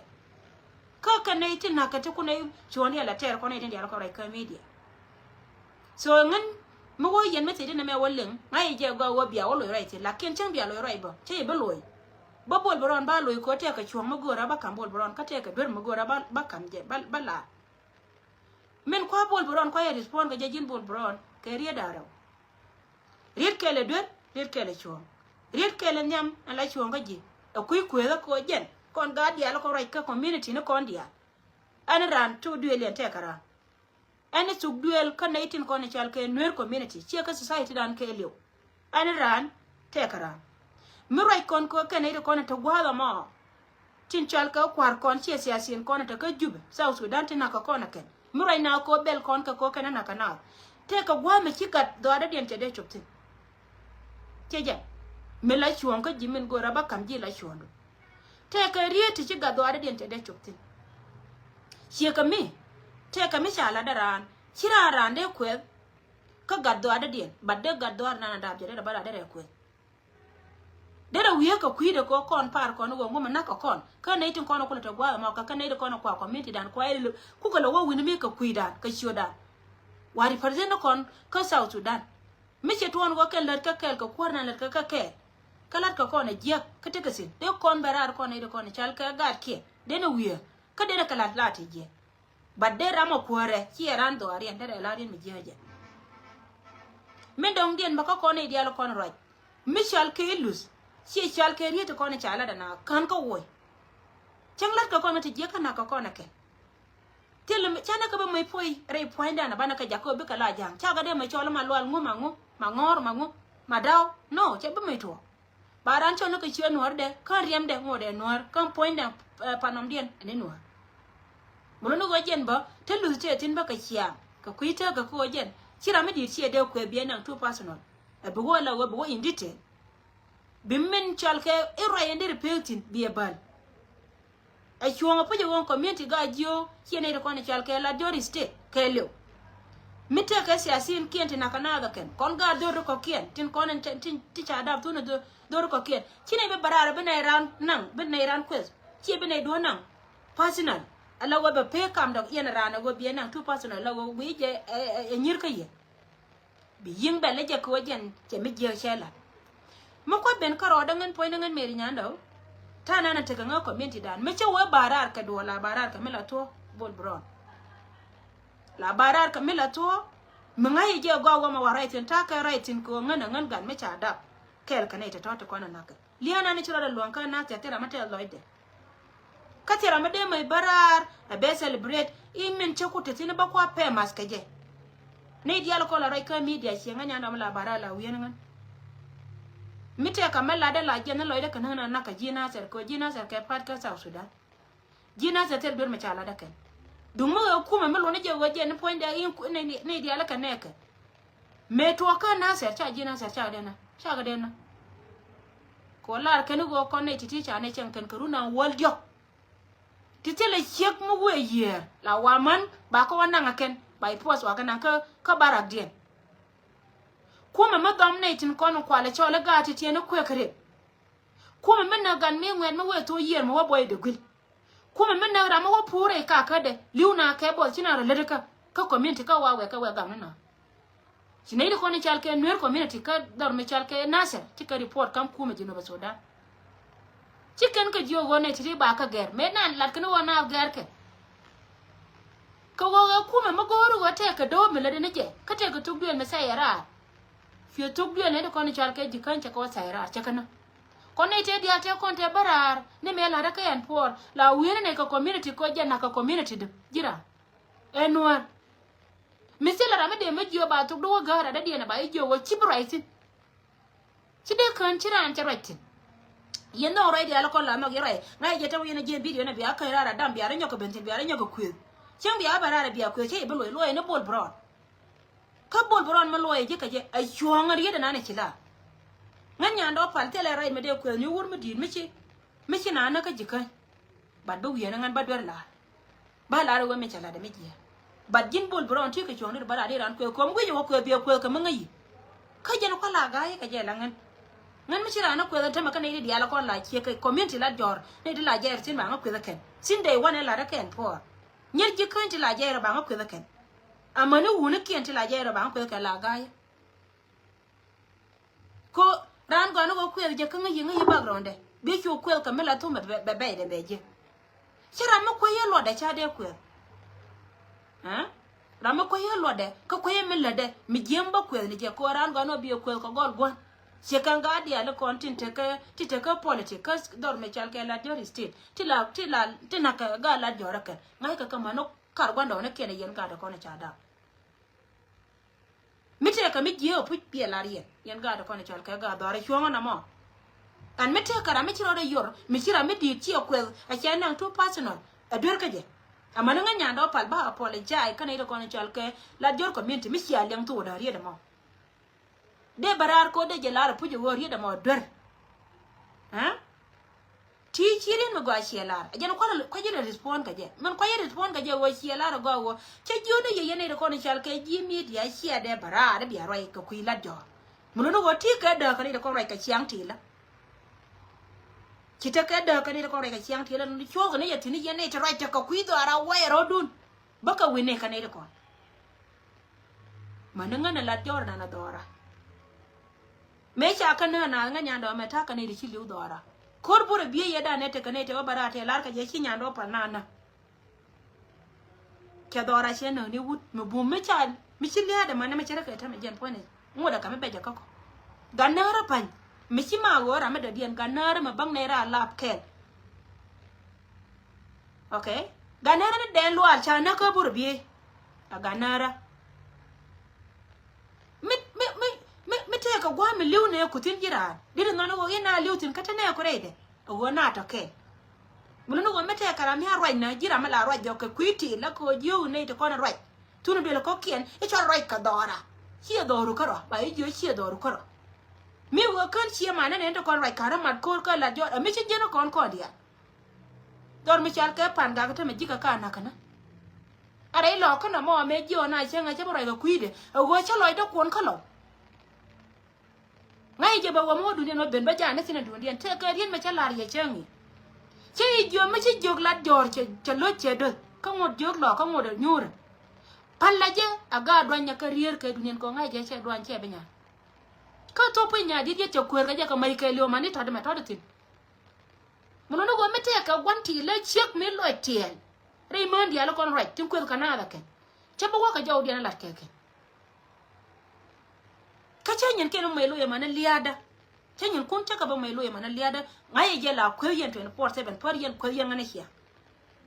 Kä kɛn nɛy ti na̱k kɛ ti kun nɛy cuɔ̱ɔ̱ŋ diaal la tɛɛr kɔn nɛy tin diaal kɔn ruac kä media. So ŋän mi wä yɛn mi thil ti nɛmɛ wä liŋ ŋa̱c yɛ jɛ gɔaa wä bia wä loc ruac thi̱n lakin cäŋ bia loc ruac bä cä yɛ bi loc. Bä Bol Bron ba loc kɛ ɣöö tɛkɛ cuɔ̱ŋ mi göörä bä ka̱m Bol Bron kä tɛkɛ duer mi göörä bä, bä ka̱m jɛ bä, bä laar. Min kua Bol Bron kua yɛ respond kɛ jɛ ji̱n Bol Bron kɛ riet da̱ŋ rɛw. Riet kɛl ɛ duer, riet kɛl ɛ cuɔ̱ŋ. Riet kɛl ɛ nhiam ɛn la cuɔ̱ŋ kä ji̱. Ɛ kui̱ kueethä kɛ ɣöö jɛn kɔn gaat diaal kɔn ruac kä community ni kɔn diaal. Ɛn raan tuk duëël yɛn tɛkɛ raan. Ɛn thuk duëël kä nɛy tin kɔn i̱ cɔal kɛ Nuer community ciɛ kä society dan kɛɛliw. Ɛn raan tɛkɛ raan mi ruac kɔn kɛ ɣöö kɛ nɛy ti kɔn i̱ te gua̱a̱th ɛmɔ. Tin cɔal kɛ kua̱r kɔn ciɛ siasin kɔn i̱ te kä Jubɛ South Sudan tin nakä kɔn ɛ kɛn mi ruac na kɛ ɣöö bɛl kɔn kɛ kɛ ɣöö kɛn ɛ nakä naath. Tëëkɛ gua̱a̱th mi ci gat dhɔaadädiɛn cɛ dee cop thi̱n. Ciɛ jɛ mi la cuɔ̱ɔ̱ŋ kä ji̱ min go̱o̱rä bä ka̱m ji̱ la cuɔ̱ɔ̱ŋdu. Tëëkɛ riet ti ci gat dhɔaadädiɛn cɛ dee cop thi̱n. Ciɛ kɛ mi tëëkɛ mi ca latdä raan ci raan raan dee kuɛth. Kä gat dhɔaadädiɛn bat dee gat dhɔaar nan a daap jɛ dee rɛ bä lat dee rɛ kuɛth. Derɛ wiee kɛ kui̱dɛ kɛ kɔn par kɔn wä ŋumɛ nak kɛ kɔn kä nɛy tin kɔn kulɛ te gua̱a̱th mɔ kɛ kä nɛy ti kɔn kua community dan kua ilɛ kukɛ lɛ wä wi̱ni mi kɛ kui̱dan kɛ ciötdan. Wa represent kɔn kä South Sudan. Mi cɛ tuɔɔn wä kɛn lät kä kɛɛl kɛ kuäär nan lät kä kä kɛɛl. Kä lat kɛ kɔn ɛ jiäk kä tekɛ thi̱n dee kɔn bɛ raar kɔn nɛy ti kɔn cal kɛ gaat kiɛ denɛ wiee kä denɛ kɛ lat lat ti jiäk. But dee ram ɔ kuäärɛ ciɛ ran dhɔaariɛn derɛ la riɛn mi jiääcɛ. Mi dɔ̱ŋdiɛn bä kä kɔn i̱ diaal kɔn ruac mi cɔal kɛ i̱ luth ciɛ cɔal kɛ riet ti kɔn i̱ ca lat ɛna kän kä woc. Cäŋ lat kɛ kɔn kä ti jiäk kä nak kɛ kɔn ɛ kɛn. Thil mi canɛ kɛ bä mec puɔy rɛy puɔ̱nydan ɛ banɛ kɛ jakä bikɛ la ja̱a̱ŋ cakɛ dee mɛ cɔl ma lual ŋu ma ŋu ma ŋɔ̱ɔ̱r ma ŋu ma daw. No cɛ bä mec tuɔɔk. Ba ran cɔl ni kɛ ciöt nuɔ̱ɔ̱r dɛ kä riɛm dɛ ŋot dɛ nuɔ̱ɔ̱r kä puɔ̱ny dɛ. Panɔm diɛn ɛn i̱ nuɔ̱ɔ̱r. Mulu ni ɣöö jɛn bä te luth tëë thi̱n bä kɛ ciaŋ kɛ kui̱ tëë kɛ kä ɣöö jɛn ci ram mi di̱i̱t ciɛ dee kuɛ biɛ naŋ two personal. Ɛ bi wä la ɣöö bi wä in detail. Bi min cɔl kɛ i̱ ruac in deri pek thi̱n biɛ bäl. Ɛ cuɔ̱ŋ ɛ puc ɛ ɣöö community ga jiö ciɛ nɛy ti kɔn i̱ cɔal kɛ la Jɔri State kɛ liw. Mi tëëkɛ siasin kiɛn ti nakä naath ɛ kɛn kɔn gaat dho̱r ri kɔ̱kiɛn tin kɔn in tin ti ca dap thun ɛ dho̱r ri kɔ̱kiɛn ci nɛy bi bä raar bi nɛy raan naŋ bi nɛy raan kueth. Ciɛ bi nɛy duɔ̱ɔ̱r naŋ personal. Ala wä bɛ pek kam dɔk yɛn raan ɛ wä biɛ naŋ two personal ala wä wi̱i̱ jɛ ɛ nyir kä yɛ. Bi yi̱ŋ bɛ lɛ jɛ kɛ wä jɛn cɛ mi jiääk cɛ la̱t. Mi kua̱th ben kärɔɔdä ŋän puɔ̱nydä ŋän Meri Nyandɛ ɣöö ta̱a̱ nan a tekɛ ŋä community dan mi cä wee ba raar kɛ duɔl la ba raar kɛ mi la thuɔ̱k Bol Bron. La ba raar kɛ mi la thuɔ̱k mi ŋa̱c yɛ jɛ gɔaa wä ma wa rɛy thi̱n ta̱a̱ kɛ rɛy thi̱n kɛ ɣöö ŋän a ŋän gat mi ca dap kɛɛl kɛ nɛy tɔ̱tɔ̱ ti kɔn a na̱kɛ. Lia̱a̱ nan i̱ ci rɔɔdɛ luɔ̱ŋ kä nath thia̱k thil ram mi tɛth lɔcdɛ. Kä thil ram mi dee mec bä raar ɛ bɛ celebrate i̱ min cä ku te thi̱n bä kua pɛ math kɛ jɛ. Ni diaal kɔn la ruac kä media ciɛ ŋäc an dɔm la ba raar la wi̱i̱n ŋän. Mi tɛk kä mɛ latdɛ la jiɛn ni lɔcdɛ kɛ näk na nak kɛ ji̱ Nathɛr kɛ ji̱ Nathɛr kɛ pa̱a̱t kä South Sudan. Ji̱ Nathɛr thil duer mɛ ca latdɛ kɛn. Duŋ mi ɣöö kumɛ mi luɔ̱n ni jɛ ɣöö jɛ ni puɔ̱nydɛ i̱ ni diaal kɛ nɛɛkɛ. Mëë tuɔɔk kä Nathɛr ca ji̱ Nathɛr ca dee na ca kɛ dee na. Kɛ ɣöö lar kɛn i̱ ɣöö kɔn nɛy ti̱ti̱ ca nɛy cɛŋ kɛn kɛ run an wäl diɔ̱k. Ti thilɛ ciek mi wëë yiëër la wa män ba kä wä naŋ ɛ kɛn ba i̱ puɔth wa kɛ naŋ kä kä barakdiɛn. Kumɛ mi dhɔm nɛy tin kɔn kualɛ cɔl i̱ gaat ti tiɛɛn i̱ kuëëk ri. Kumɛ mi näk gan mi ŋuɛt mi wee thok yiër mi wä buɔy dee guil. Kumɛ mi näk ram mi wä puurɛ i kakädɛ li̱w na kɛ buɔth ci na rɔ lätdä kä kä community kä wa wɛ kä wɛ gam ni nɔ. Ci nɛy ti kɔn i̱ cal kɛ Nuer community kä dhɔr mi cal kɛ Nasir ci kɛ report kam kumɛ Jinub Sudan. Ci kɛn kɛ jiök ɣöö nɛy ti̱ti̱ ba kä gɛr mëë nan lat kɛn ɣöö na gɛr kɛ. Kɛ ɣöö ɣɛ kumɛ mi go̱o̱ri ɣöö tɛk kɛ do̱o̱p mi lätdɛ ni jɛ kä tɛk kɛ thuk duëël mi thɛy ɛ raar. Piɛ thuk duëël nɛy ti kɔn i̱ cal kɛ Ji̱käny cɛ kɛ wä thɛy raar cɛ kɛn. Kɔn nɛy tëë diaal tëë kɔn tëë bä raar ni mëë la̱rä kä ɛn puɔɔr la wi̱i̱ni nɛy kɛ community kɔ jɛ nak kɛ community däp ji̱ raar. Ɛ Nuäär. Mi thilɛ ram mi dee mi jiö ba thuk di wä gäär a dädiɛn a ba i̱ jiö wä ci bi ruac thi̱n. Ci dee kään ci raan cɛ ruac thi̱n. Yɛn nhɔk ruac diaal kɔn la nhɔk yɛ ruac ŋa̱c jɛ te wä yɛn a jiɛn bidio ni bia kään raan a dam bia rɛ nyɔk kɛ ben thi̱n bia rɛ nyɔk kɛ kuëth. Cäŋ bia bɛ raan a bia kuëth cä yɛ bi luɔc luɔc ni Bol Brown. Kä Bol Brown mi luɔc ji̱ kɛ jɛ a cuɔ̱ɔ̱ŋ a riet a nan a ci la. Ŋän nyandɔ pal thilɛ ruac mi dee kuëth ni wur mi di̱i̱t mi ci mi ci na näk kä Ji̱käny. Bat bi wi̱i̱ ni ŋän bä duer lar. Bä lar i̱ wee mi cɛ lat ɛ mi jiɛ. Bat ji̱n Bol Brown ti kɛ cuɔ̱ŋ dit bä lar i̱ ran kuëth kɛ mi wi̱c i̱ wä kuëth biɛ kuëth kɛ mi ŋäc i̱. Kä jɛn kua̱ la ga̱a̱c kɛ jɛ la ŋän. Ŋän mi ci ran ni kuëth ɛn tämɛ kä nɛy di diaal kɔn la ciek kɛ community la jɔr nɛy di la jɛɛr thi̱n ba ŋä kuëth ɛ kɛn. Thi̱n dee wanɛ lat ɛ kɛn puɔ̱ɔ̱r. Nyier Ji̱käny ti la jɛɛr ba ŋä kuëth ɛ kɛn. Amäni wunikiɛn ti la jɛɛr ba ŋä kuëth ɛ kɛn la ga̱a̱c. Ko raan gɔaa ni kɛ kuëth jɛ kä ŋäc yi ŋäc yi background dɛ bi cu kuëth kɛ mi la thum bɛ bɛc dɛ bɛ ji̱. Ci ram mi kuäc yɛ luɔtdɛ ca dee kuëth. Ram mi kuäc yɛ luɔtdɛ kä kuäc yɛ mi lätdɛ mi jiäm bä kuëth ni jɛ ko raan gɔaa ni kɛ bi kuëth kɛ gɔl gua̱n. Ciɛ kɛn gaat diaal ikɔn tin tekä ti tekä politic kä dhɔr mi cal kɛ Lat Jɔr state ti la ti la ti nak kɛ gaat Lat Jɔr kɛn ŋa̱c kɛ kɛ män ni kar gua̱ndɔɔŋnikiɛn a yɛn gaat ikɔn i̱ ca da̱a̱k. Mi tëëkä mi jiääk puc biɛ lar yɛn yɛn gaat kɔn cɔl kɛ gaat dhɔr cuɔ̱ŋä nɔmɔ. Ɛn mi tëëkä ram mi ci rɔɔdɛ yor mi ci ram mi di̱i̱t ciɛ kuɛth a cɛ naŋ too personal. Ɛ duer kä jɛ. Amäni ŋäc nyandɛ wä pal ba apologize kä nɛy ti kɔn cɔl kɛ Lat Jɔr community mi cia liɛŋ thok däär yet ɛmɔ. Dee bɛ raar ko̱r dee jɛ lar apuc ɛ ɣöö riet ɛmɔ duer. Ti ci riet mi gɔaa ciɛ lar ɛ jɛn kua̱c kua̱c yet ɛ respond kɛ jɛ min kua̱c yet respond kɛ jɛ ɣöö ciɛ lar ɛ gɔaa ɣöö cä jiöni yɛ yɛn nɛy ti kɔn i̱ cal kɛ ji̱ media ciɛ dee bɛ raar i̱ bia ruac kɛ kui̱ Lat Jɔr. Min luni ɣöö ti kɛ dääk kɛ nɛy ti kɔn ruac kɛ ciaŋ ti la. Ci te kɛ dääk kɛ nɛy ti kɔn ruac kɛ ciaŋ ti la ni cuɔ̱ɔ̱k ni yɛ thi̱n i̱ yɛn nɛy ti ruac tekɛ kui̱ dhɔaar a wɛɛr rɔ̱dun. Bä kɛ wi̱n ni kɛ nɛy ti kɔn. Mäni ŋän ɛ Lat Jɔr nan ɛ dhɔra. Mëë ca kä nä na ŋä nyandɛ wä mɛ ta̱a̱ kä nɛy ti ci li̱w dhɔra. Ko̱r burɛ biey yɛ dan nɛ tekɛ nɛy tɛ wä bä raar tɛ lar kɛ jɛ ci nyandɛ wä pal na nä. Cɛ dhɔra cɛ näk ni wut mi bum mi ca mi ci lia̱a̱dɛ mäni mi cɛ rɛ kɛ tämɛ jɛn puɔ̱nɛ. Ŋuɔ̱t ɛ kɛ mi bɛc ɛ kä kɔ. Gat näärä pa̱ny mi ci ma ɣöö ram mi dɔ̱diɛn gat näärä mi bäŋ nɛy raar lap kɛɛl. Ok. Gat näärä ni dɛn luaal ca näk kä burɛ biey. A gat näärä. Mi mi mi mi mi tëëkɛ gua̱a̱m mi li̱w nɛ ku thi̱n ji̱ raan di̱t nhɔn i̱ ɣöö i̱ na li̱w thi̱n kä te nɛ ku rɛydɛ. A ɣöö na tɔ̱ kɛɛl. Mi luni ɣöö mi tëëkɛ ram mi a ruac nä ji̱ ram mi la ruac jɔk kɛ kui̱ ti̱i̱l la kɛ ɣöö ji̱ ɣöö nɛy ti kɔn ruac. Thun duël kɔ̱kiɛn i̱ cɔl ruac kɛ dhɔra. Ciɛ dhɔru kärɔ ba i̱ jiö ciɛ dhɔru kärɔ. Mi ɣöö kän cië manɛ nɛn ti kɔn ruac ka̱n rä mat ko̱r kä Lat Jɔr ɛ mi ci ji̱n kɔn kɔn diaal. Dhɔr mi cal kɛ pan gak tämɛ ji̱ kɛ ka nakä nä. A rɛy lɔɔk kä nɔmɔ amɛ jiɛ ɣɔn a cäŋ a cä bi ruac kɛ kui̱dɛ a ɣöö cä lɔcdä kuɔn kä lɔw. Ŋa̱c jɛ bɛ wä mi wä duundiɛn wä ben bä ja̱a̱n ni thi̱n a duundiɛn tëë kɛ riet mɛ cä la̱r yɛ cäŋ i̱. Cä i̱ jiö mi ci jiök Lat Jɔr cɛ lo̱c cɛ döth kä ŋot jiök lɔɔk kä ŋot a nyuurä. Pal la jɛ a gaat duany nyɛ kä rier kɛ duundiɛn kɛ ŋa̱c jɛ cɛ duany cɛ bi nya̱a̱n. Kä thop piny nya̱a̱ di̱t yɛ cɛ kueer kɛ jɛ kɛ mac kɛ li̱w man ni tɔ̱t mɛ tɔ̱t thi̱n. Mun wä ni ɣöö mi tëëkɛ gua̱n ti̱i̱l lɛ ciek mi lɔc tiɛɛl. Rɛy mään diaal kɔn ruac tin kueth kɛ naath ɛ kɛn. Cä bi wä kɛ jɔwdiɛn ɛ lat kɛ kɛn. Kä cä nyin kiɛn bi mɛy loc ɛmɛn ɛ lia̱a̱dä. Cä nyin kun cä kɛ bi mɛy loc ɛmɛn ɛ lia̱a̱dä. Ŋa̱c ɛ jɛ la kueth yɛn twenty four seven pär yɛn kueth yɛn ŋän ɛ cia.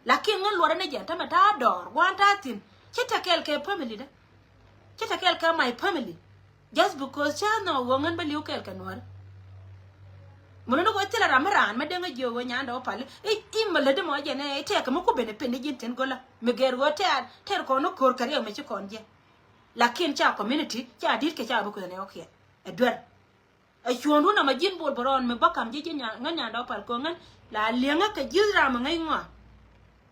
Lakin ŋän luɔtdä ni jɛ tämɛ ta̱a̱ dɔɔr gua̱a̱n ta̱a̱ thi̱n. Ci te kɛɛl kɛ family dä. Ci te kɛɛl kɛ my family. Just because ca nhɔk ɣöö ŋän bä li̱w kɛɛl kɛ nuäär. Mun ni ɣöö thilɛ ram mi raan mi deŋ jiök ɣöö nyandɛ wä pali i̱ i̱ mi lätdi mɔ jɛn ɛ i̱ tɛɛk kɛ mi ku ben i̱ pin i̱ ji̱n thi̱n go̱lä mi gɛr ɣöö tɛ̈r tɛr kɔn ni ko̱r kɛ riɛk mi ci kɔn jiɛ. Lakin ca community ca di̱t kɛ ca bi kueth ni ɣɔ̱kiɛn ɛ duer. Ɛ cuɔ̱ɔ̱ŋdun amɛ ji̱n Bol Bärɔn mi bä ka̱m ji̱ ji̱ ŋän nyandɛ wä pal kɛ ɣöö ŋän la liɛŋä kɛ ji̱th ram mi ŋäc ŋɔa.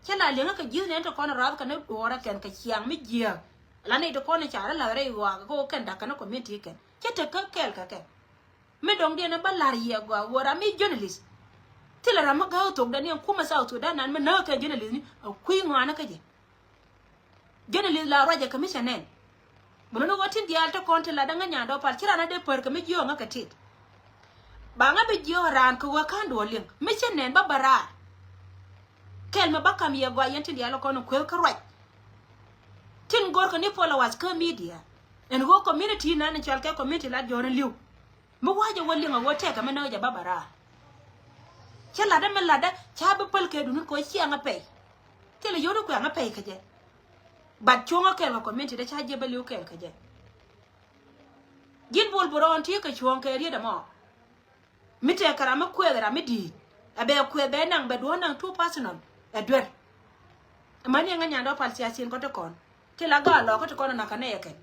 Cä la liɛŋä kɛ ji̱th nɛn ti kɔn rath kɛn duɔɔrä kɛn kɛ ciaŋ mi jiääk. La nɛy ti kɔn ca rɔ la̱th rɛy ɣɔaa kɛ ɣöö kɛn da̱k kɛn community kɛn cä te kä kɛɛl kɛ kɛn. Mi dɔ̱ŋdiɛn bä la̱r yiɛ gɔaa ɣöö ram mi journalist Thilɛ ram mi gäk thok dani ɛn kumɛ South Sudan nan mi näk kɛ journalist ni a kui̱ ŋɔaani kä jɛ. Journalist la ruacɛ kɛ mi cɛ nɛn. Bä luni ɣöö tin diaal te kɔn ti lat däŋ ŋä nyan dɔɔpal ci ran a dee pär kɛ mi jiööŋä kɛ tit. Ba ŋä bi jiööŋä raan kɛ ɣöö ka̱n duɔ̱ɔ̱r liŋ mi cɛ nɛn bä bä raar. Kɛl mi bä kam yɛ gɔaa yɛn tin diaal kɔn kueth kä ruac. Tin go̱rkɛ ni followers kä media ɛn ɣöö community nan cɔal kɛ community lat jɔ̱ɔ̱r in li̱w. Mi wa̱cɛ wä liŋ a wä tɛkɛ mi näk jɛ bä bä raar. Cä latdä mi latdä ca bi päl kɛ dunut kɛ wä ciɛŋä pɛy. Thilɛ yio̱w di kuɛŋä pɛy kä jɛ. But cuɔ̱ŋä kɛɛl kɛ community dee ca jiɛ bä li̱w kɛɛl kä jɛ. Ji̱n bol bi rɔɔn ti kɛ cuɔ̱ŋ kɛ riet ɛmɔ. Mi tɛkɛ ram mi kuɛth ram mi di̱i̱t ɛ bɛ kuɛth bɛ naŋ bɛ duɔ̱ɔ̱r naŋ two personal ɛ duer. Mani ɛŋä nyandɔ pal siasin kɔn ti kɔn. Ti la gaa lɔ kä ti kɔn na ka nɛ yɛ kɛn.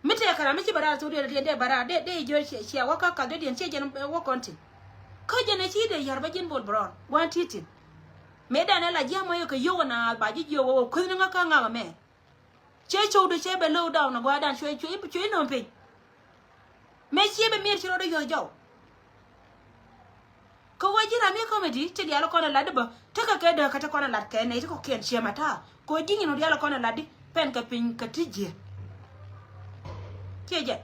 Mi tɛkɛ ram mi ci bɛ raar thok diɛn diɛn dee bɛ raar dee dee jiö ciɛ ciɛ wä kä kath dee diɛn ciɛ jɛn wä kɔn tin. Kä jɛn ɛ ci dee yär bä ji̱n bol bi rɔɔn gua̱n ti tin. Mëë dan ɛ la jia̱ mɔ yɛ kɛ yio̱w na ba ji̱ jiö wä wä kueth ni ŋä kä ŋa̱k ɛmɛ. Cɛ cowdɛ cɛ bɛ low down a gua̱a̱dan cuɛ cuɛ cuɛ inɔm piny. Mëë ciɛ bɛ miɛt ci rɔɔdɛ yuɔth jɔw. Kä wä ji̱ ram mi comedy ti diaal kɔn a lat di bä tekɛ kɛ däk kä ti kɔn a lat kɛ nɛy ti kɔkiɛn ciɛ ma ta̱a̱ kɛ wä ji̱ nyin wä diaal kɔn a lat di pɛn kɛ piny kɛ ti jiɛ. Ciɛ jɛ.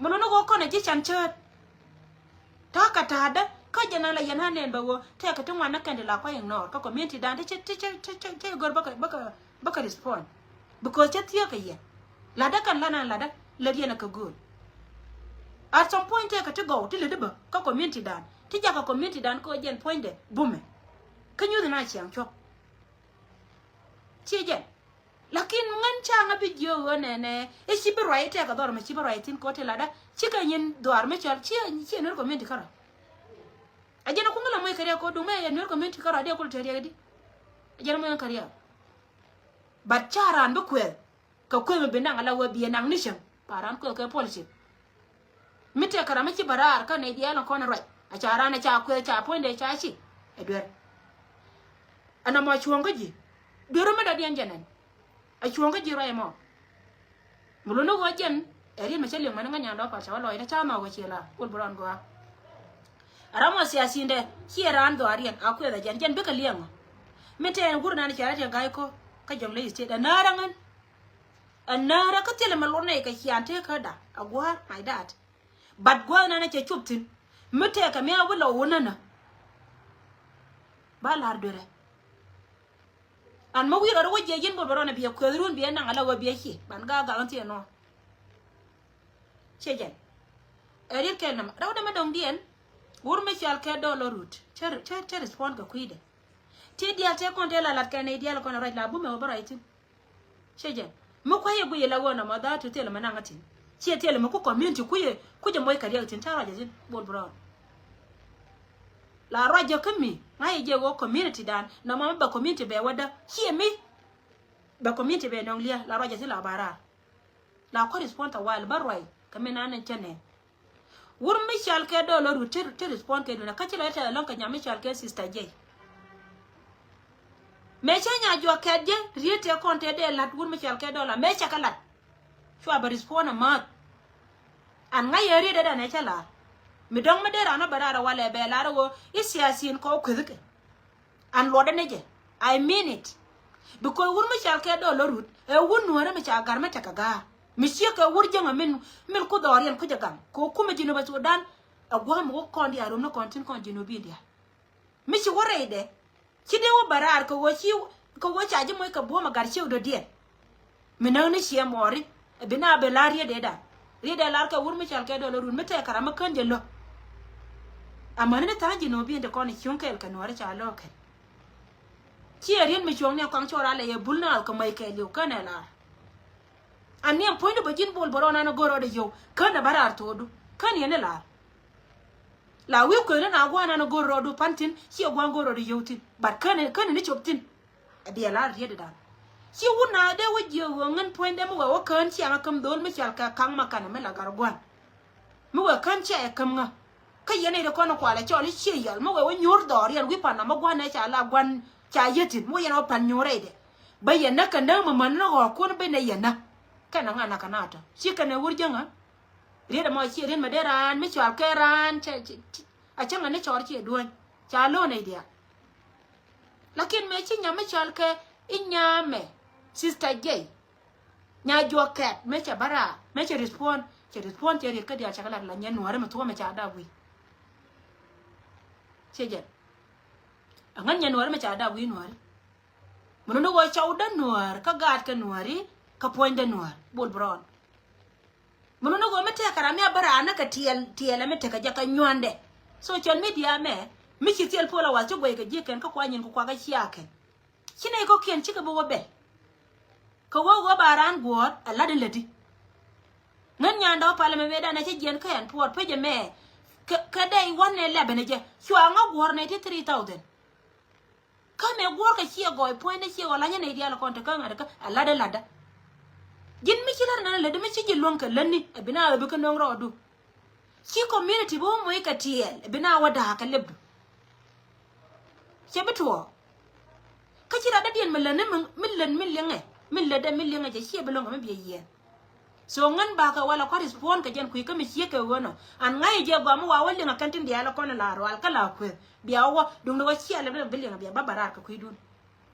Mɛ nɔnɔ kɛ wä kɔn a ji̱ can cäät. Ta̱a̱ kɛ ta̱a̱dä kä jɛ na la yɛn ɣän nɛn bɛ ɣöö tɛkɛ ti ŋuan ni kɛn ti la kua ignore kä community dan ti cɛ ti cɛ ti cɛ ti gör bäkɛ bäkɛ bäkɛ respond. Because cɛ thiee kɛ yɛ latdä kɛn la nan latdä lät yɛn ɛ kɛ gööl. At some point tɛkɛ ti gɔw ti lätdä bä kä community dan ti jakä community dan kä jɛn puɔ̱nydɛ bumɛ. Kä nyuth na ciaŋ cuɔ̱p. Ciɛ jɛn. Lakin ŋän ca ŋä bi jiök ɣöö nɛnɛ i̱ ci bi ruac i̱ tɛk kɛ dhɔr mɛ ci bi ruac thi̱n kɛ ɣöö ti latdä cikɛ nyin dhuaar mi cɔl ciɛ ciɛ nuer community kärɔ̱. A jɛn a kuŋ la moc kɛ riɛk kɛ ɣöö duŋ mɛ yɛ nuer community kärɔ̱ a diɛ kul te riɛk di. A jɛn a moc ŋä kɛ riɛk. But ca raan bi kuɛth kɛ kueth mi bi naŋ ala ɣöö bi yɛ naŋ ni cäŋ ba raan kuɛth kɛ policy. Mi tɛk kɛ ram mi ci bä raar kä nɛy diaal in kɔn in ruac a ca raan a ca kueth ca puɔ̱nydɛ ca ci ɛ duer. Ɛn ɛmɔ cuɔ̱ŋ kä ji̱ duer mi dɔ̱diɛn jɛn ɛn. A cuɔ̱ŋ kä ji̱ ruac ɛmɔ. Mi luni ɣöö jɛn ɛ riet mi cä liŋ mani ŋäc nyan dɔɔk pal ca wä lɔcdä ca nhɔk ɛ ciɛ la kul bi rɔn gɔaa. A ram ɔ siasindɛ ciɛ raan dhɔaariɛn a kueth ɛ jɛn jɛn bikɛ liɛŋ ɔ. Min tɛɛn wur nan cɛ rɛt yɛ ga̱y ko̱ kä jɔŋ ley state ɛ näär ɛ ŋän. Ɛ näärä kä thilɛ mɛ luɔt nɛy kɛ cian tëë käda a gua̱a̱r my dad. But gua̱a̱r nanɛ cɛ cop thi̱n mi tɛɛkɛ mi a wi̱c lɔ wun nänä. Ba la̱r duerɛ. An mi wi̱i̱ rɔɔdɛ wä jiɛ ji̱n bol bɛ rɔɔdɛ biɛ kueth run biɛ naŋ ala wä biɛ ci ban ga̱a̱ ga̱a̱k thiee nɔ. Ciɛ jɛn. Ɛ riet kɛl nɛmɛ rɛwdɛ mɛ dɔ̱ŋdiɛn. Wur mi cɔal kɛ dɔl ɔ rut cä cä cä respond kɛ kui̱dɛ. Ti diaal tëë kɔn tëë la lat kɛ nɛy diaal kɔn ruac la bumɛ wä bä ruac thi̱n. Ciɛ jɛn mi kua̱c yɛ guic yɛ la ɣöö nɔmɔ dha̱a̱t ti thilɛ mi naŋ kä thi̱n ciɛ thilɛ mi ku community kui̱ yɛ kui̱ jɛ moc kɛ riɛk thi̱n ca ruac jɛ thi̱n bol bi rɔɔn. La ruac jɛ kä mi ŋa̱c yɛ jɛ ɣöö community dan nɔmɔ mi bɛ community bɛ wädä ciɛ mi bɛ community bɛ nɔŋ lia̱a̱ la ruac jɛ thi̱n la ba raar. La kɔ respond a while bä ruac kɛ mi nan ni cɛ nɛn. Wur mi cɔal kɛ dɔl ɔ rut ti ti respond kɛ duundɛ kä ci lɔ yɛ tɛth ɛlɔ̱ŋ kɛ nyam mi cɔal kɛ sister J. Mëë cä nya juɔk kɛt jɛ riet tëë kɔn tëë dee la̱t wur mi cɔal kɛ dɔl a mëë cɛ kɛ la̱t. Cua bɛ respond a ma̱a̱th. An ŋa̱c yɛ riet dee dan ɛ cä la̱r. Mi dɔ̱ŋ mi dee ran ɔ bɛ raar ɛ walɛ bɛ la̱r ɛ ɣöö i̱ siasin kɔ kuethikɛ. An luɔtdä ni jɛ. I mean it. Because wur mi cɔal kɛ dɔl ɔ rut ɛ wur nuäärä mi ca ga̱r mi tekɛ ga̱a̱ mi ciek kɛ wur jäŋä min min ku dhɔriɛn ku jɛ gaŋ kɛ wä kumɛ Jinub Sudan. Ɛ gua̱a̱m mi wä kɔn diaal rom ni kɔn tin kɔn Jinub in diaal. Mi ci wä rɛydɛ ci dee wä bɛ raar kɛ wä ci kɛ wä ca ji̱ moc kɛ buɔ̱m ɛ ga̱r ciek dɔ̱diɛn. Mi näk ni ciɛ mɔɔri ɛ bi na bɛ la̱r riet dee dan. Riet dee la̱r kɛ wur mi cɔal kɛ dɔl ɔ rut mi tɛɛkɛ ram mi kän jɛ lo̱k. Amäni ni tha̱a̱ŋ Jinub in ti kɔn i̱ cuŋ kɛɛl kɛ nuɔ̱ɔ̱ri ca lo̱k kɛn. Ciɛ riet mi cuɔ̱ŋ ni ɛ kɔaŋ cɔɔr alɛ yɛ bul naath kɛ mäc kɛɛliw känɛ laar. An ni ɛn puɔ̱nydu bä ji̱n bol bä rɔɔdan ɛ go̱r rɔɔdɛ yio̱w känɛ bä raar tho̱o̱du kän yɛn ni laar. La wi̱i̱ kuëëni na gua̱a̱r nan ɛ go̱r rɔɔdu pan thi̱n ciɛ gua̱a̱r go̱r rɔɔdɛ yio̱w thi̱n. But känɛ känɛ ni cop thi̱n. Ɛ diɛ laar riet dan ci wun na dee wä jiɛ ɣöö ŋän puɔ̱nydɛ mi wɛ wä kään ciaŋ a käm dho̱l mi cɔal kɛ kaŋ ma kanɛ mi la gar gua̱n. Mi wɛ kän cia ɛ käm ŋä. Kä yɛn nɛy ti kɔn kualɛ cɔl i̱ ciɛ yal mi wɛ wä nyuur dhɔriɛn wi̱i̱ pan nɔmɔ gua̱n ɛ ca la gua̱n ca yet thi̱n mi wä yɛn wä pan nyuur rɛydɛ. Bä yɛn nä kɛ näk mi män ni ɣɔɔkuɔn ben ɛ yɛn nä. Kɛn a ŋa̱n a kɛ na tɔ ci kɛn ɛ wur jäŋä. Riet ɛmɔ ciɛ riet mi dee raan mi cɔal kɛ raan cɛ cɛ cɛ a cäŋ a ni cɔɔr ciɛ duɔ̱ny. Ca lo̱o̱ nɛy diaal. Lakin mëë ci nyam mi cɔal kɛ i̱ nyamɛ, Sister J. Nya juɔk kɛt mëë cɛ bä raar, mëë cɛ respond, cɛ respond cɛ riet kä diaal cɛ kɛ lat la nyɛ Nuääri mi thuɔ̱ɔ̱mɛ ca dap wi̱i̱. Ciɛ jɛn. Aŋän nyɛ Nuääri mi ca dap wi̱i̱ Nuääri. Mi luni ɣöö cɔwdä Nuäär kä gaatkɛ Nuääri kä puɔ̱nydä Nuäär, Bol Brown. Mi luni ɣöö mi tëëkɛ ram mi a bä raan ni kɛ tiɛɛl, tiɛɛl ɛmɛ tekɛ jɛ kɛ nyuandɛ. Social media mɛ mi ci thil followers ci guɛy kɛ ji̱ kɛn kä kuany in ku kuakä cia kɛn. Ci nɛy kɔ̱kiɛn cikɛ bi wä bɛl. Kɛ wä wä ba raan guɔ̱ɔ̱r ɛ lat in lätdi. Ŋän nyandɛ wä palɛ mɛ mëëdan ɛ cä jiɛn kä ɛn puɔɔr pecɛ mɛ. Kɛ, kɛ dɛy one eleven ɛ jɛ cua ŋä guɔ̱ɔ̱r nɛy ti three thousand. Kä mɛ guɔ̱ɔ̱r kɛ ciɛ gɔɔy puɔ̱nydɛ ciɛ gɔɔy lanyä nɛy diaal kɔn te kä ŋa̱t kä ɛ latdä latdä. Ji̱n mi ci lat nɛn lätdä mi ci ji̱ luäŋ kɛ lätni ɛ bi na ɣä bi kä nöŋ rɔɔdu. Ci community bi wä moc kɛ tiɛɛl ɛ bi na wä da̱a̱k kɛ lɛpdu. Cɛ bi tuɔɔk. Kä ci rat dädiɛn mi lät ni mi, mi lät mi liŋɛ, mi lät dɛ mi liŋɛ jɛ ciɛ bi lo̱ŋ kɛ mi biɛ yiɛn. So ŋän bakɛ walɛ kua respond kɛ jɛn kui̱ kä mi ciek kɛ ɣöö nɔ. An ŋa̱c jɛ gɔaa mi wa wä liŋɛ kɛn tin diaal kɔn la rual kä la kueth. Bia wä duŋdɛ wä ciɛ lɛ bi liŋɛ bia ba ba raar kɛ kui̱dun.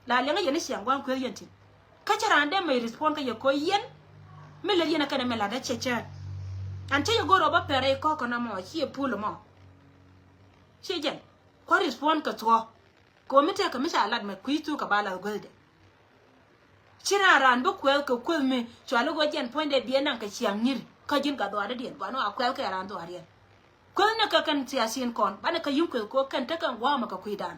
La liŋɛ yɛn ni ciaŋ gua̱a̱ŋ kueth yɛn tin. Kä cä raan dee mɛy respond kä yɛ ko̱ yɛn. Mi lät yɛn ɛ kɛn ɛ mi lat dee cɛ cɛ. An cä yɛ go̱r ɔ bä pɛr ɛ kɔ̱k kɔn ɛ mɔ ciɛ pul ɛ mɔ. Ciɛ jɛn kua respond kɛ thuɔ̱k. Kɛ ɣöö mi tëëkɛ mi ca lat mɛ kui̱ thuk kɛ ba lath guäthdɛ. Ci raan raan bi kuɛth kɛ kueth mi cuali ɣöö jɛn puɔ̱nydɛ biɛ naŋ kɛ ciaŋ nyiri kä ji̱n gat dhuaardädiɛn gua̱n ɣöö a kuɛth kɛ raan dhuaariɛn. Kueth ni kɛ kɛn thiathiin kɔn banɛ kɛ yi̱ŋ kueth kɛ ɣöö kɛn tekɛ gua̱a̱mɛ kɛ kui̱dan.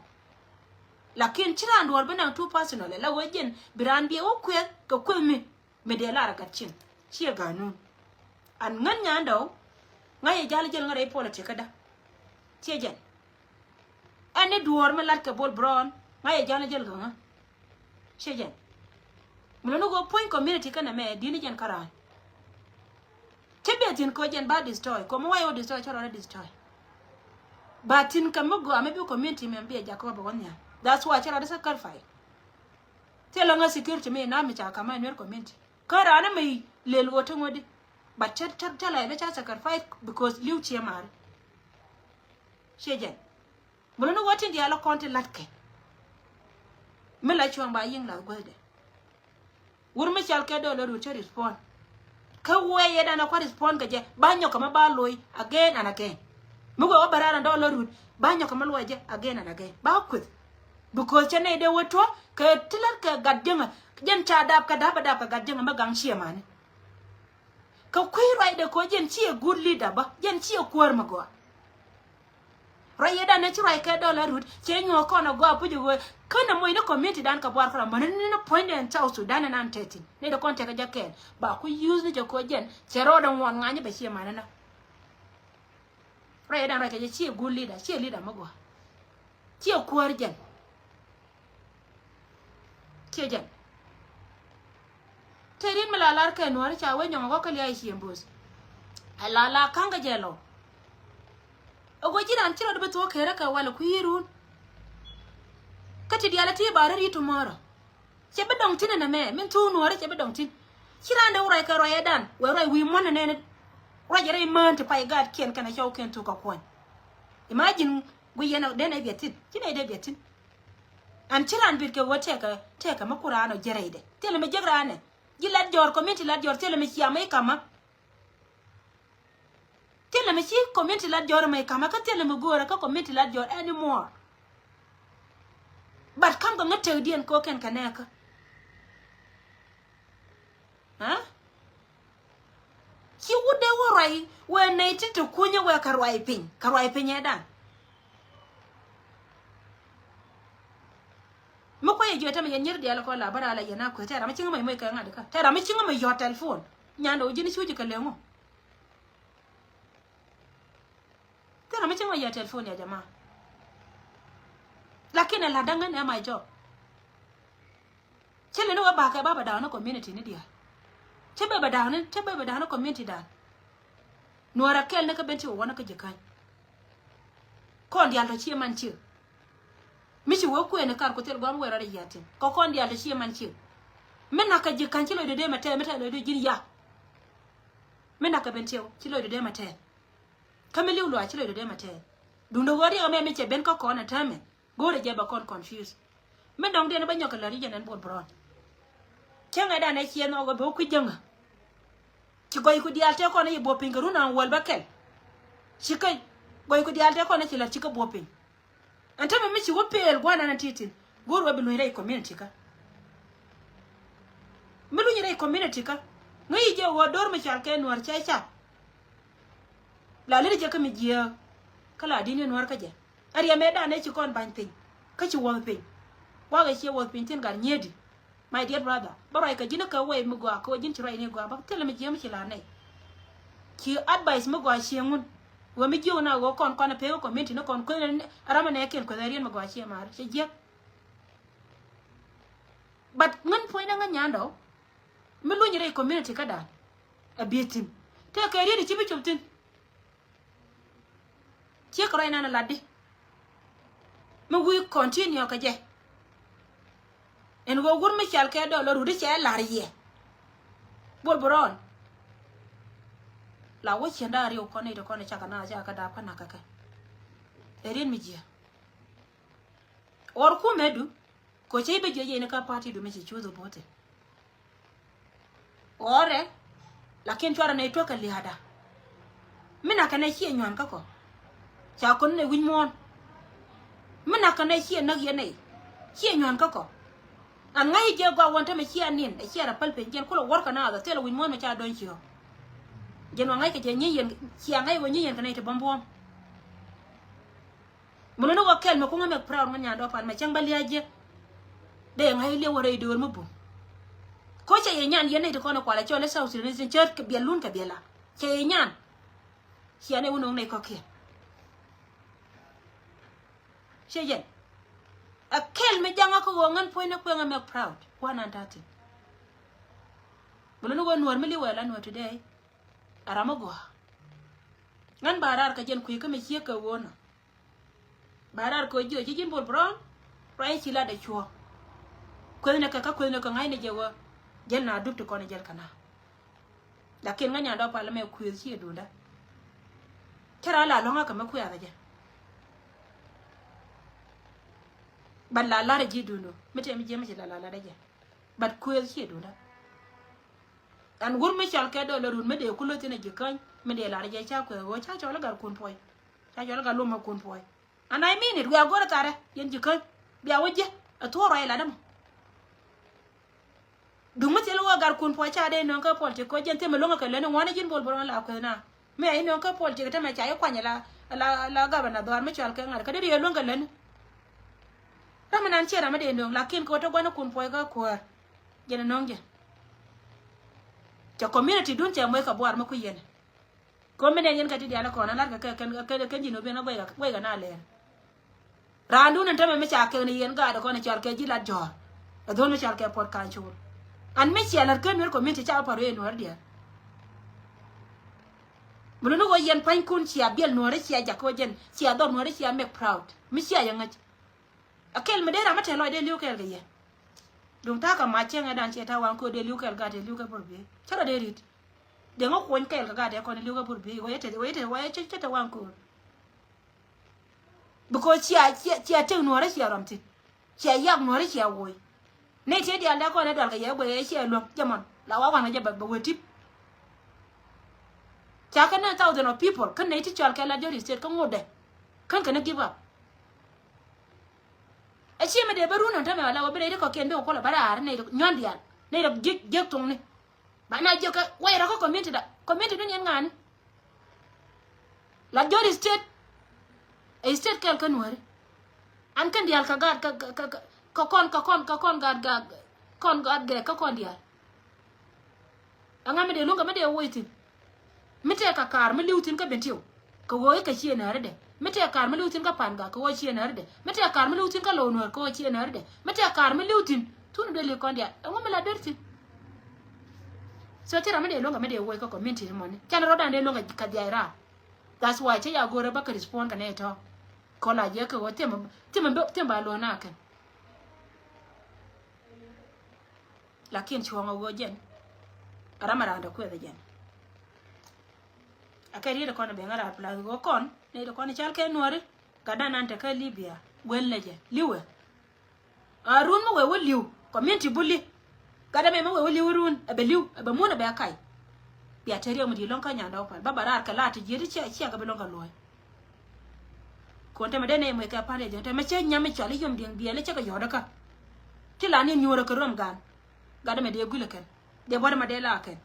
Lakin ci raan duɔ̱ɔ̱r bi naŋ too personal ɛ la ɣöö jɛn bi raan biɛ wä kuɛth kɛ kueth mi. Mi dee lar a gat cin ciɛ ganun. An ŋän nyandɛ ɔ ŋa̱c yɛ jal jäl ŋä rɛy politic kädä. Ciɛ jɛn. Ɛn ni duɔ̱ɔ̱r mi lat kɛ Bol Brown ŋa̱c yɛ jal jäl kɛ ŋä. Ciɛ jɛn. Mi luni ɣöö puɔ̱ny community kɛnɛ mɛ di̱n ni jɛn kä raan. Ti bɛ thi̱n kɛ ɣöö jɛn ba destroy kɛ mi wayɛ wä destroy cä rɔɔdɛ destroy. Ba thi̱n kɛ mi gɔaa mi bi community mɛ bi ɛ jak kɛ wä bɛ wä nhial. That's why cä rɔɔdɛ sacrifice. Thilɛ ŋä security mi na mi ca kama in Nuer community. Kä raan mi lel ɣöö ti ŋuɔ̱tdi. But cä, cä, cä la yɛ bi ca sacrifice because li̱w ciɛ mari. Ciɛ jɛn. Mi luni ɣöö tin diaal kɔn ti latkɛ. Mi la cuɔ̱ŋ ba yi̱ŋ lath guäthdɛ. Wur mi cal kɛ dɔl ɛ rut cä respond. Kä wee yɛ dan ɛ kua respond kɛ jɛ ba nyɔk kɛ mi ba loc again and again. Mi wee wä bɛ raar ɛn dɔl ɛ rut ba nyɔk kɛ mi luɔc jɛ again and again ba kueth. Because cɛ nɛy dee wä tuɔ kɛ ti lät kɛ gat jiäŋä jɛn ca dap kɛ dap ɛ dap kɛ gat jiäŋä mi gaŋ ciɛ mani. Kɛ kui̱ ruacdɛ kɛ ɣöö jɛn ciɛ good leader bä jɛn ciɛ kuäär mi gɔaa. Ruac yɛ danɛ ci ruac kɛ dɔl a rut cɛ nyuɔ̱ɔ̱k kɔn a gɔaa puc a ɣöö känɛ moc ni community dan kɛ buar kärɔa mäni ni ni puɔ̱nydɛ ɛn South Sudan ɛn an tɛthin ni dee kɔn tɛkɛ jɛ kɛɛl ba ku use ni jɛ kɛ ɣöö jɛn cɛ rɔɔdɛ ŋuɔn ŋa̱ny bɛ ciɛ manina. Ruac yɛ dan ruac kɛ jɛ ciɛ good leader ciɛ leader mi gɔaa. Ciɛ kuäär jɛn. Ciɛ jɛn. Te rin mi la lar kɛ Nuäri ca wee nyɔŋ a gɔk kä lia̱a̱ i cieŋ bo̱o̱th. A la la ka̱ŋ kɛ jɛ lɔ. A guɔ ji̱ ran ci rɔ di bi thuɔ̱k kɛrɛ kɛ walɛ kui̱run. Kä ti diaal a ti ba rɛ ri tomorrow. Cɛ bi dɔŋ tin ɛnɛ mɛ min thuuk Nuäri cɛ bi dɔŋ tin. Ci ran de wä ruac kɛ ruac ɛ dan wee ruac wi̱i̱ muɔ̱n ɛnɛ ni. Ruac ɛ rɛy mään ti pay gaatkiɛn kɛnɛ cɔwkiɛn thuk kɛ kuɔ̱ny. Imagine guiy yɛn ɔ den ɛ biɛ thin ci nɛy dee biɛ thin. Ɛn ci raan bi̱t kɛ ɣöö tëëkɛ tëëkɛ mi ku raan ɔ jiɛ rɛydɛ thilɛ mi jiäk raanɛ. Ji̱ Lat Jɔr community Lat Jɔr thilɛ mi cia mɛ i̱ ka̱mä. Thilɛ mi ci community Lat Jɔr mɛ i̱ ka̱mä kä thilɛ mi göörä kä community Lat Jɔr anymore. But ka̱m kɛ ŋä tëkdiɛn kɛ ɣöö kɛn kɛ nɛɛkä. Aa? Ci wut dee wä ruac wee nɛy ti te kunyä wee kɛ ruac piny kɛ ruac piny ɛ dan. Mi kuay ɛ jiɛ tämɛ yɛn nyier diaal kɔ la bä raa la yɛn a kueth tɛ ram mi cieŋ mɛ moc kɛ ŋa̱t kä tɛ ram mi cieŋ mɛ yɔt telephone. Nyandɛ wä ji̱n cuc kɛ leŋ ɔ. Tɛ ram mi cieŋ mɛ yɔt telephone ya jama. Lakin ɛ la daŋ ɛn ɛ my job. Cä leni wä bakɛ ba bɛ da̱a̱k ni community ni diaal. Cä bɛ bɛ da̱a̱k ni, cä bɛ bɛ da̱a̱k ni community da̱a̱k. Nuɔrɛ kɛl ni kä ben ci wä wä ni kä ji̱ ka̱ny. Kɔn diaal tɔ ciɛ man ciek. Mi ci wä kuëë ni kar ku thil gɔam wee rɔ di yiatin kɔ kɔn diaal tɔ ciɛ man ciek. Mi nak kä ji̱ ka̱ny ci lɔcdɛ dee mɛ tɛɛth mi tɛɛth lɔcdɛ ji̱n ya. Mi nak kä ben ciek ci lɔcdɛ dee mɛ tɛɛth. Kä mi li̱w luaac ci lɔcdɛ dee mɛ tɛɛth. Duundɛ ɣöö riɛk ɛmɛ mi cɛ ben kä kɔn ɛ täämɛ. Go̱o̱rɛ jɛ bɛ kɔn confuse. Mi dɔ̱ŋ diɛn bä nyɔk kɛ lät i̱ jɛ nɛn Bol Brown. Cäŋɛ danɛ ciɛ nhɔk ɛ bɛ wä kui̱ jäŋä. Ci gɔyku diaal tëë kɔn i̱ buɔ̱p piny kɛ run an wäl bä kɛl. Ci kä gɔyku diaal tëë kɔn i̱ ci lät ci kä buɔ̱p piny. Ɛn tämɛ mi ci wä peel gua̱a̱r nan ti̱ti̱. Go̱o̱r wä bi luny rɛy community kä. Mi luny rɛy community kä. Ŋäc jɛ ɣöö do̱r mi cɔal kɛ Nuäär cɛ cap. La liri jɛ kä mi jiääk. Kä la di̱n ni Nuäär kä jɛ. Ɛ riɛmɛ danɛ ci kɔn ba̱ny piny. Kä ci wuɔth piny. Wakɛ ciɛ wuɔth piny thi̱n gat nyiedi. My dear brother, bä ruac kɛ ji̱n kä wee mi gɔaa kɛ wee ji̱n ci ruac ni gɔaa bä thilɛ mi jiääk mi ci la nɛy. Ci advice mi gɔaa cieŋ wun. Wee mi jiök na ɣöö kɔn kɔn ɛ pek community ni kɔn kueth ram ɛ nɛɛkiɛn kueth ɛ riɛn mi gɔaa ciɛ maar cɛ jiäk. But ŋän puɔ̱ny ni ŋän nyandɔ mi luny rɛy community kädan. A biɛ thi̱n tëë kɛ riet i̱ ci bi cop thi̱n. Ciek rɔy nan latdi. Mi wi̱i̱ continue kɛ jɛ. Ɛn ɣöö wur mi cal kɛ dɔl rut i̱ cɛ lar yɛ. Bol Brown. La wä ciɛn da̱a̱ riw kɔn i̱ ti kɔn i̱ cakɛ na cakɛ dap kä nak kɛ kɛ. Ɛ riet mi jiɛ. Ɣɔr kumɛ du. Kɔ cä i̱ bä jiɛc yɛn ikä party du mi ci cuth i̱ bo̱o̱thi. Ɣɔrɛ. Lakin cuarɛ nɛy tuäk kɛ lia̱a̱da. Mi nak kɛnɛ ciɛ nyuan kä kɔ. Ca kɔn nɛ wi̱c muɔ̱ɔ̱n. Mi nak kɛnɛ ciɛ näk yɛn nɛy. Ciɛ nyuan kä kɔ. An ŋa̱c i̱ jiɛ gɔaa wän tämɛ ciɛ nin ɛ ciɛ rɛ päl piny jiɛn kulɛ wär kɛ naath ɛ thilɛ wi̱c muɔ̱ɔ̱n mɛ ca dɔ̱ny ciɔ. Jiɛn wä ŋa̱c kɛ jɛ nyi yɛn ciɛ ŋa̱c wä nyi yɛn kɛ nɛy ti bäm buɔ̱ɔ̱m. Mun ni wä kɛl mɛ kuŋä mɛ proud ŋä nyan dɔpan mɛ cäŋ bä lia̱a̱ jiɛ. Dee ŋa̱c liɛw wä rɛy döör mi bum. Ko cɛ yɛ nyan yɛn nɛy ti kɔn ɛ kualɛ cɔl ɛ South Sudanese cä kɛ biɛl lun kɛ biɛl la cɛ yɛ nyan. Ciɛ nɛy wä no̱o̱ŋ nɛy kɔ̱kiɛn. Ciɛ yɛn. Ɛ kɛl mi jaŋä kä ɣöö ŋän puɔ̱ny ni kueŋä mɛ proud. Kuan an ta̱thi̱n. Mun ni wä Nuäär mi li̱w wɛ la Nuäär today. A ram mi gɔaa. Ŋän ba raar kɛ jɛn kui̱ kä mi ciek kɛ ɣöö nɔ. Ba raar kɛ ɣöö jiö ci ji̱n Bol Brown. Ruac ci lat dee cuɔ̱ɔ̱ŋ. Kueth ni kɛ kä kueth ni kɛ ŋa̱cni jɛ ɣöö jäl na dup ti kɔn jäl kɛ na. Lakin ŋäc nyan dɔ̱ pal mɛ kueth ci dunda. Cä raa la lɔ̱ŋä kɛ mɛ kuɛth jɛ. Bat la lar ji̱ dundu mi tɛm ji̱ mi ci la la lar jɛ. Bat kueth ci dunda. Ɛn wur mi cɔl kɛ dɔl run mi dee kulä thin a ji̱ käny mi dee lar jɛ ca kueth ɣöö ca cɔl i̱ gat kun puɔy. Ca cɔl i̱ gat lomä kun puɔy. And I mean it, wiaa go̱rɛ tharɛ yɛn ji̱ käny. Bia wä jiɛ ɛ thuɔ̱ɔ̱r ruac ɛ lat ɛmɔ. Duŋ mi thil wä gat kun puɔy ca dee nöŋ kä politik kɔ jɛn thimɛ lo̱ŋä kɛ leni ŋuani ji̱n Bol Brown la kueth na. Mi a i̱ nöŋ kä politik tämɛ ca i̱ kuany la la la gabana dhɔaar mi cɔal kɛ ŋa̱t kä dee riee lo̱ŋ kɛ leni. Ram mi nan ciɛ ram mi dee nöŋ lakin kɛ wä te gua̱n kun puɔy kä kuäär. Jɛn ɛ nöŋ jɛ. Cɛ community dun cɛ muec kɛ buar mi kui̱ yɛn. Kɔn mi nɛn yɛn kɛ ti diaal kɔn a lar kɛ kɛ kɛn kɛn kɛn ji̱n wä ben a guɛy kɛ guɛy kɛ na lɛɛr. Raandun in tämɛ mi ca kek ni yɛn gaat kɔn i̱ cɔal kɛ ji̱ lat jɔ̱ɔ̱r. Ɛ dho̱l mi cɔal kɛ puɔt ka̱ny cool. An mi cia la̱t ken nuɛr community ca wä pa̱r wee nuɛr diɛɛr. Mi luni ɣöö yɛn pa̱nykun cia biɛl nuɛri cia jak kä wä jɛn cia dhɔr nuɛri cia make proud. Mi cia yɛ ŋäc. A kɛl mi dee ram mi te lɔc dee li̱w kɛɛl kɛ yɛ. Duŋ ta̱a̱ kɛ mac cieŋɛ dan ciɛ ta̱a̱ waŋ köör dee li̱w kɛɛl gaat dee li̱w kɛ bur biey. Cä rɔ dee ri̱t. Dee ŋä kuɔny kɛɛl kɛ gaat dee kɔn dee li̱w kɛ bur biey. Wä yɛ te wä yɛ te wä yɛ cä cä te waŋ köör. Because cia cia cia tek nuɔrä cia rɔm thin. Cia yak nuɔrä cia woc. Nɛy tiee diaal dee kɔn ɛ dual kɛ yɛ guɛy ɛ cia luäŋ jɛ mɔn la wa wan kɛ jɛ bɛ wee tip. Ca kɛ nɛn thousand of people kän nɛy ti cɔal kɛ la Jɔri State kä ŋot dɛ. Kän kɛ ni give up. Ɛ cie mi dee bä run ɔn tämɛ wala wä bi nɛy ti kɔkiɛn bi kɛ kuɔlɛ bä raar nɛy ti nyuan diaal nɛy ti jiek jiek thuŋni. Ba na jiök kä wɛy rɔ kä community da community dun yɛn ŋa̱a̱ni. La Jɔri State. Ɛ state kɛl kä nuääri. An kɛn diaal kä gaat kä kä kä kä kɔn kä kɔn kä kɔn gaat gaat kɔn gaat gɛɛ kä kɔn diaal. Ɛŋa mi dee luŋ kɛ mi dee woc thi̱n. Mi tɛɛ kɛ kaar mi li̱w thi̱n kä Bentiu. Kɛ ɣöö i̱ kɛ ciëë nääri dɛ mi tɛɛ kaar mi li̱w thi̱n kä Pangak kɛ ɣöö ciëë nääri dɛ mi tɛɛ kaar mi li̱w thi̱n kä Low Nuäär kɛ ɣöö ciëë nääri dɛ mi tɛɛ kaar mi li̱w thi̱n. Thun dee li̱ kɔn diaal ɛŋu mi la der thi̱n. So thil ram mi dee luäŋ kɛ mi dee woc kä community ni mɔni canɛ rɔ̱dan dee luäŋ kɛ dhiac raar. That's why cä ya go̱o̱rä bä kɛ respond kɛ nɛy tɔ̱. Kɔn la jiɛ kɛ ɣöö thimɛ thimɛ thimɛ ba luäŋ na kɛn. Lakin cuɔ̱ŋ a ɣöö jɛn a ram a raan dee kuɛth a jɛn. A kɛ riet a kɔn a ben a raar plus ɣöö kɔn nɛy ti kɔn a cal kɛ nuɔ̱ri. Gatdan an te kä Libya, guel nɛ jɛ liwɛ. A run mi wee wä li̱w community buli. Gatdɛ mɛ mi wee wä li̱w run ɛ bɛ li̱w, ɛ bɛ mun, ɛ bɛ kac. Bia te riɛk mi di̱i̱t lɔ̱ŋ kä nyandɛ wä pal ba ba raar kɛ la ti jiet i̱ ciɛ, ciɛ kɛ bi lɔ̱ŋ kɛ luɔ̱ɔ̱c. Kuɔn te mɛ dee nɛ mɛ kɛ pan riɛk jɛ te mɛ cɛ nyam mi cɔal i̱ yom diɛŋ biɛl i̱ cɛ kɛ yɔ̱ɔ̱dä kä. Ti la ni nyuurä kɛ ruɔm gan. Gatdɛ mɛ dee guilɛ kɛn, dee buɔ̱t mɛ dee la kɛn.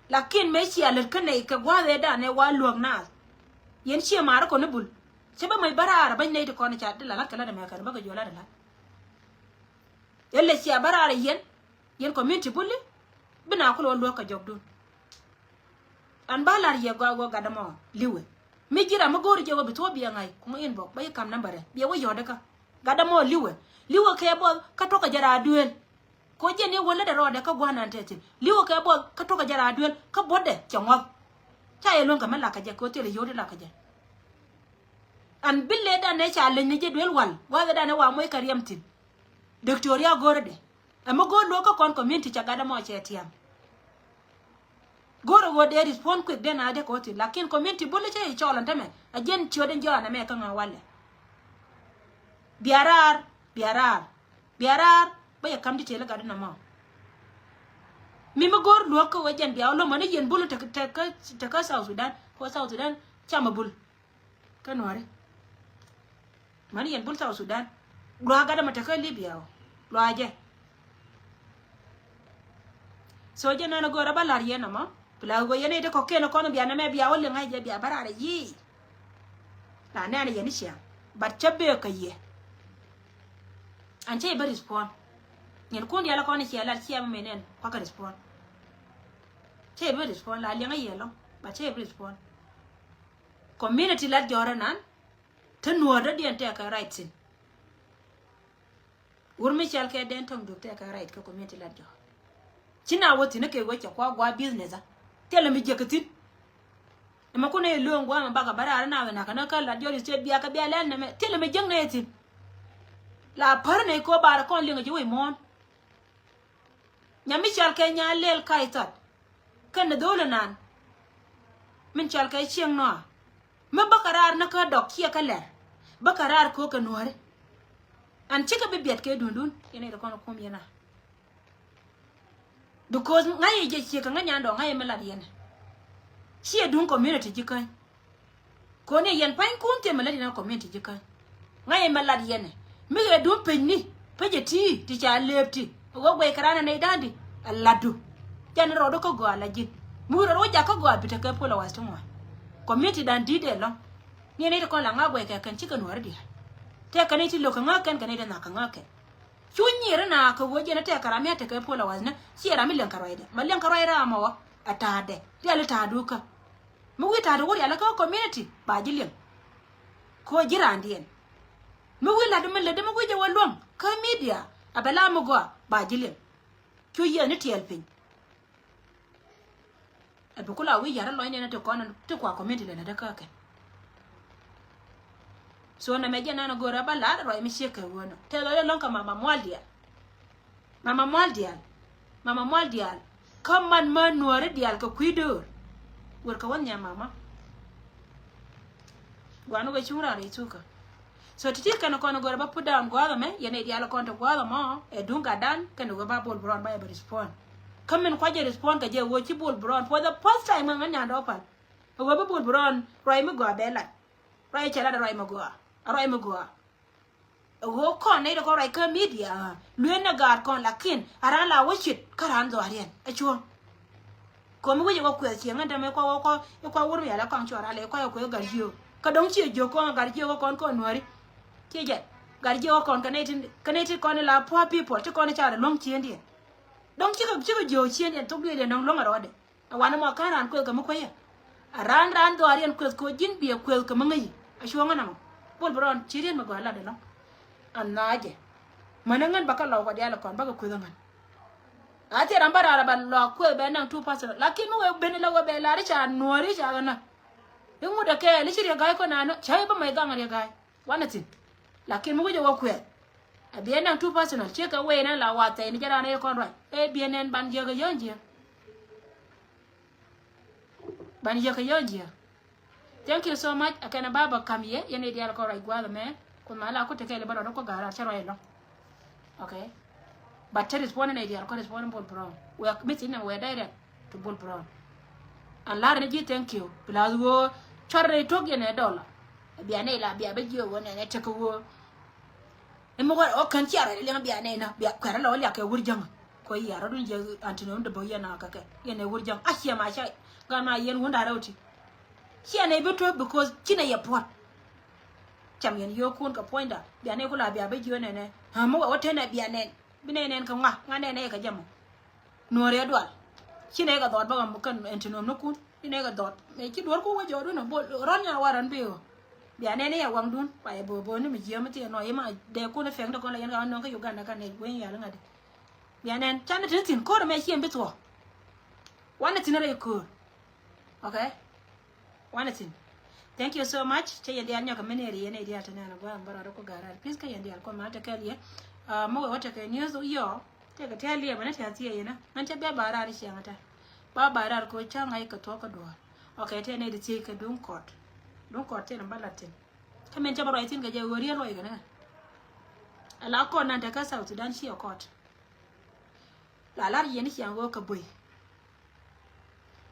Lakin mɛ ciɛ lät kä nɛy kɛ gua̱a̱th ëë danɛ wa luäk naath. Yɛn ciɛ maarä kɔn i̱ bul. Cɛ bä mɛ bä raar ɛ bä nɛy ti kɔn i̱ ca ti la la̱t kɛ la̱t ɛmɛ kɛn bä kɛ juɔl la̱t ɛ la̱t. Ɛ lɛ cia bä raar ɛ yɛn, yɛn community buli, bi na kulɛ wä luäk kɛ jɔkdun. An ba lar yɛ gɔaa gɔaa gatdä mɔ li̱wɛ. Mi ji̱ ram mi go̱o̱ri jɛ wä bi thuɔ̱ɔ̱p biɛ ŋa̱c kuŋ inbox bä yi kam nambärɛ biɛ wä yɔ̱ɔ̱dä kä. Gatdä mɔ li̱wɛ, li̱wɛ kɛ buɔth kä tuɔ̱k kɛ jɛ raar duëël. Kɛ wä jiɛn i̱ wä lätdɛ rɔɔdɛ kä gua̱a̱r nan tɛth thi̱n. Li̱wɛ kɛ buɔth kä tuɔ̱k kɛ jɛ raar duëël kä buɔ̱tdɛ cɛ ŋuɔ̱th. Ca yɛ luäŋ kɛ mi lak kɛ jɛ kɛ wä thilɛ yio̱w ti lak kɛ jɛ. An bi lëëdan ëë ca leny ni jɛ duëël wal gua̱a̱r ëëdan ëë wa moc kɛ riɛm thi̱n. Diktoria go̱o̱rädɛ. Ɛmɛ go̱o̱r luɔ̱k kä kɔn community ca gatdä mɔ cɛ tiam. Go̱o̱rä ɣöö dee respond quick den a dee kɛ wä thi̱n. Lakin community bul i̱ cä i̱ cɔɔl ɛn tämɛ a jiɛn ciöt in jɔɔn ɛmɛ kä ŋa̱ walɛ. Bia raar, bia raar, bia raar. Bä yɛ kam detail gatdä nɔmɔ. Mi mi go̱o̱r luɔ̱k kä wee jɛn bia wä lo̱mɔ ni yɛn bul in te, te, te kä South Sudan. Kä South Sudan camɛ bul. Kä nuɔ̱ɔ̱ri. Mani yɛn bul South Sudan. Luaak gatdä mɛ te kä Libya ɔ. Luaak jɛ. So jɛ nɔnɔ go̱o̱rä bä la̱r yɛn ɔmɔ. Pila go̱o̱r yɛn i̱ ti kɔ̱kiɛn kɔn bia nɛmɛ bia wä liŋ a jɛ bia bä raar a yiëë. La nɛn yɛn i̱ ciaŋ. But cä bek kä yɛ. An cä i̱ bä respond. Nyɛn kun dial kɔn i̱ ciɛ lat ciɛ mɛ nɛn kuakä respond. Cä i̱ bä respond la liŋ a yɛ lɔŋ. But cä i̱ bä respond. Community lat jɔrɛ nan. Te nuɔ̱ɔ̱r dɔ̱diɛn tɛkɛ right thi̱n. Wur mi cɔal kɛ den tɔŋ dup tɛkɛ right kɛ community lat jɔ̱ɔ̱r. Ci na wä thi̱n kɛ wä cɛ kua gua business a. Thilɛ mi jiäk thi̱n. Ɛmɛ kun ɛ lo̱o̱ŋ gua mɛ bakɛ bä raar na wä nakä na kä lat jɔ̱ɔ̱r i̱ state bia kɛ bia lɛl nɛmɛ. Thilɛ mi jiäk nɛ thi̱n. La pär nɛ ko bar kɔn liŋ ji̱ wec muɔ̱ɔ̱n. Nyam mi cɔal kɛ Nyalɛl Ka̱a̱c Thɔt. Kɛn ni dho̱o̱l inan. Min cɔal kɛ Cieŋ Nɔa. Mi bä kɛ raar ni kä dɔk ciɛ kä lɛr. Bä kɛ raar ko̱o̱k kɛ nuääri. An cikɛ bi biɛt kɛ duundun. Yɛn ɛ ti kɔn kum yɛn a. Because ŋa̱c yɛ jɛ ciek kɛ ŋäc nyan dɔɔŋ ŋa̱c yɛ mi lat yɛn. Ciɛ duŋ community ji̱ käny. Koni yɛn pa̱nykun thimɛ lät yɛn ɛ community ji̱ käny. Ŋa̱c yɛ mɛ lat yɛn ɛ mi ɣɛ duŋ pecni pecɛ ti ti ca lëëp ti. Ɣöö guɛc kɛ raan ɛ nɛy da̱a̱n di ɛ latdu. Jɛn rɔɔdu kä gɔaa la ji̱n mi wi̱i̱ rɔɔdu wä jak kä gɔaa bi tekɛ puɔl ɛ wa̱th ti ŋuan. Community da̱a̱n di̱i̱t ɛ lɔ̱ŋ. Ni ɛ nɛy ti kɔn la ŋa̱ guɛc kɛ kɛn cikɛ nuɔ̱ɔ̱ri diaal. Tëëkɛ nɛy ti lo̱k kɛ ŋa̱ kɛn kɛ nɛy ti nhak kɛ ŋa̱ kɛn. Cu nyier ina kɛ ɣöö jɛn ɛ tɛk kɛ ram mi a tekɛ puɔl a wa̱thni. Ciɛ ram mi liɛŋ kɛ ruacdɛ mɛ liɛŋ kɛ ruac ram ɔ a ta̱a̱dɛ rial i̱ ta̱a̱du kä. Mi wi̱i̱ ta̱a̱du wä rial kä community ba ji̱ liɛŋ. Kɛ ɣöö ji̱ raandiɛn mi wi̱i̱ la̱t mi lätdi mi wi̱i̱ jɛ wä luäŋ kä media a bɛ la mi gɔaa ba ji̱ liɛŋ. Cu yiëëni tiɛɛl piny. Ɛ bi ku la wi̱i̱ yar ilɔcni ɛn ti kɔn ti kua community lɛ lät kä kɛn. So nɛmɛ jɛ nan a go̱o̱rä ba lar ruac mi ciek kɛ wänä tɛth ɔ ilɔ̱ŋ kɛ mama mual diaal. Mama mual diaal. Mama mual diaal. Kä man mä nuääri diaal kɛ kui̱ döör. Wër kɛ wä nhiam mama. Gua̱n wä cuŋ ran rɛy thukä. So ti̱ti̱ kɛn kɔn go̱rɛ bä put down gua̱a̱th ɛmɛ yɛn nɛy diaal kɔn te gua̱a̱th ɛmɔ ɛ duŋ gatdan kɛn ɣöö ba Bol Brown ba yɛ bɛ respond. Kä min kua jɛ respond kɛ jɛ ɣöö ci Bol Brown for the first time ŋäŋ ŋän nyandɛ wä pal. Ɣöö bi Bol Brown ruac mi gɔaa bɛ lat. Ruac cɛ lat ruac mi gɔaa. A ruac mi gɔaa. Ɣöö kɔn nɛy ti kɔn ruac kä media lueetnɛ gaat kɔn lakin a raan la wä cit kä raan dhɔaariɛn a cuɔ̱ɔ̱ŋ. Komi wi̱cɛ wä kuɛth cieŋ ɛn tämɛ kua wä kua wur mi yala kɔaŋ cuɔr alɛ kua yɛ kuɛth gat jiök kä do̱ŋ ciɛ jiök kɔn gat jiök kɔn kɔn nuääri. Ciɛ jɛn gat jiök kɔn kɛ nɛy ti kɛ nɛy ti kɔn la poor people ti kɔn ca rɛ luäŋ ciëndiɛn. Do̱ŋ cikɛ cikɛ jiök ciëndiɛn thok duëëliɛn do̱ŋ luäŋ a rɔɔdɛ. A wanɛ mɔ ka̱n raan kueth kɛ mi kuecä. A raan raan dhɔaariɛn kueth kɛ ɣöö ji̱n biɛ kueth kɛ mi ŋäci a cuɔ̱ŋä namɔ. Bol Brown ci riet mi gɔaa lat ɛlɔ̱ŋ. A nhaacɛ mänä ŋän bakɛ lɔw kɔ diaal kɔn bakɛ kueth ɛ ŋän. A thil ram bä raar a ba lɔak kueth bɛ naŋ two personal lakin mi wee ben la wee bɛ lar i̱ ca nuɔɔri ca ɣän na. I̱ ŋut ɛ kɛɛl i̱ ci riɛ ga̱a̱c kɔn a nɔ ca i̱ bä mɛ gaŋ riɛ ga̱a̱c. Wanɛ thi̱n. Lakin mi wi̱cɛ wä kuɛth. A biɛ naŋ two personal ciek kɛ wee nan la wath thɛy ni jɛ raan ɛ kɔn ruac ɛ biɛ nɛn ban jiäk ɛ yɔ̱ɔ̱n jiäk. Ban jiäk ɛ yɔ̱ɔ̱n jiäk. Thank you so much. Akɛn a baba kam yɛ, yɛn idial kɔ ruac guath mɛ. Kun ma la ku tekɛ li ba rɔ ko gara cɛ ruac lɔ. Okay. But te respond na idial kɔ respond Bol Brown. We are missing na we direct to Bol Brown. An lar ni ji̱ thank you. Plus wo chɔr ni tok yɛn ɛ dollar. Bia ni la bia bɛ ji̱ wo nɛ nɛ tek wo. Imɔ wä o kɛn cia rɔ liɛŋ bia ni na bia kɛrɛ lɔ liak kɛ wur jaŋ. Ko yia rɔ dun jɛ Anthony wun de bɔ yɛn na kɛ kɛ yɛn ɛ wur jaŋ. A cia ma cia gan ma yɛn wun da rɛ ti. Cia ni bi tuɔk because ci ni yɛ puɔt. Cam yɛn yio̱o̱kun kɛ puɔ̱nyda bia ni kula bia bɛ ji̱ wo nɛ nɛ. Ha mɔ wä wä te nɛ bia nɛn bi nɛ nɛn kɛ ŋa ŋa nɛ nɛ kɛ jɛ mɔ. Nuɔ̱ɔ̱ri adual. Ci nɛ kɛ dhɔt bä kɛ ɛn ti nuɔ̱m ni kun ci nɛ kɛ dhɔt mɛ ci duɔ̱r ku wä jɔɔdun a bol rɔn nya waran bi ɣöö. Bia nɛn i̱ a waŋdun kua yɛ bo̱o̱ bo̱o̱ ni mi jiääm i̱ thiee nɔ i̱ ma dee kun i̱ fɛŋ ti kɔn la yɛn ka nɔŋ kä Uganda ka nɛc gueny yal iŋa di. Bia nɛn can i̱ ti ni thi̱n ko̱r ɛmɛ ci ɛn bi thuɔ̱ɔ̱. Wan i̱ thi̱n rɛy ko̱r. Okay. Wanɛ thi̱n. Thank you so much. Cä yɛn diaal nyɔk kɛ mineri yɛn i̱ diaal te nɛn a gua̱a̱m bä rɔɔdɛ ku ga̱a̱r raar. Please kä yɛn diaal kɔn ma te kɛl yɛ. Mɛ wee wä tekɛ news yɔ. Tekɛ tɛl yɛ bä ni tɛth yɛ yɛn a ŋän cä bɛ ba raar i̱ ciaŋ a tɛ. Ba ba raar kɛ wä cä ŋa̱c kɛ thuɔ̱k kä duɔ̱ɔ̱r. Okay, tɛ nɛy di thiec kɛ duŋ kɔt. Duŋ kɔt thin bä lat thi̱n. Kä min cä bä ruac thi̱n kɛ jɛ wee riet ruac kɛ ni ŋän. Ala kɔn nan te kä South Sudan ciɛ kɔt. La lar yɛn i̱ ciaŋ wee kɛ buey.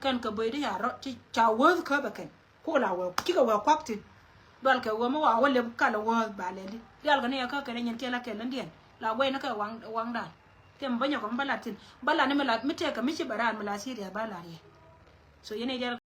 Kɛn kɛ böi di ca rɔ ci ca wäth kä bɛ kɛn ku la wee cikɛ wee kuak thin. Dual kɛ wee mi wa wä lep kal wäth ba lɛli rial kɛ ni yɛ kä kɛn nyin kiɛ la kɛn ni diɛn la guɛy ni kɛ waŋ waŋdan. Tɛm bä nyɔk mi bä lat thin bä lat ni mi lat mi tɛk kɛ mi ci bɛ raan mi la serious bä lat yɛ. So yɛn i̱ dial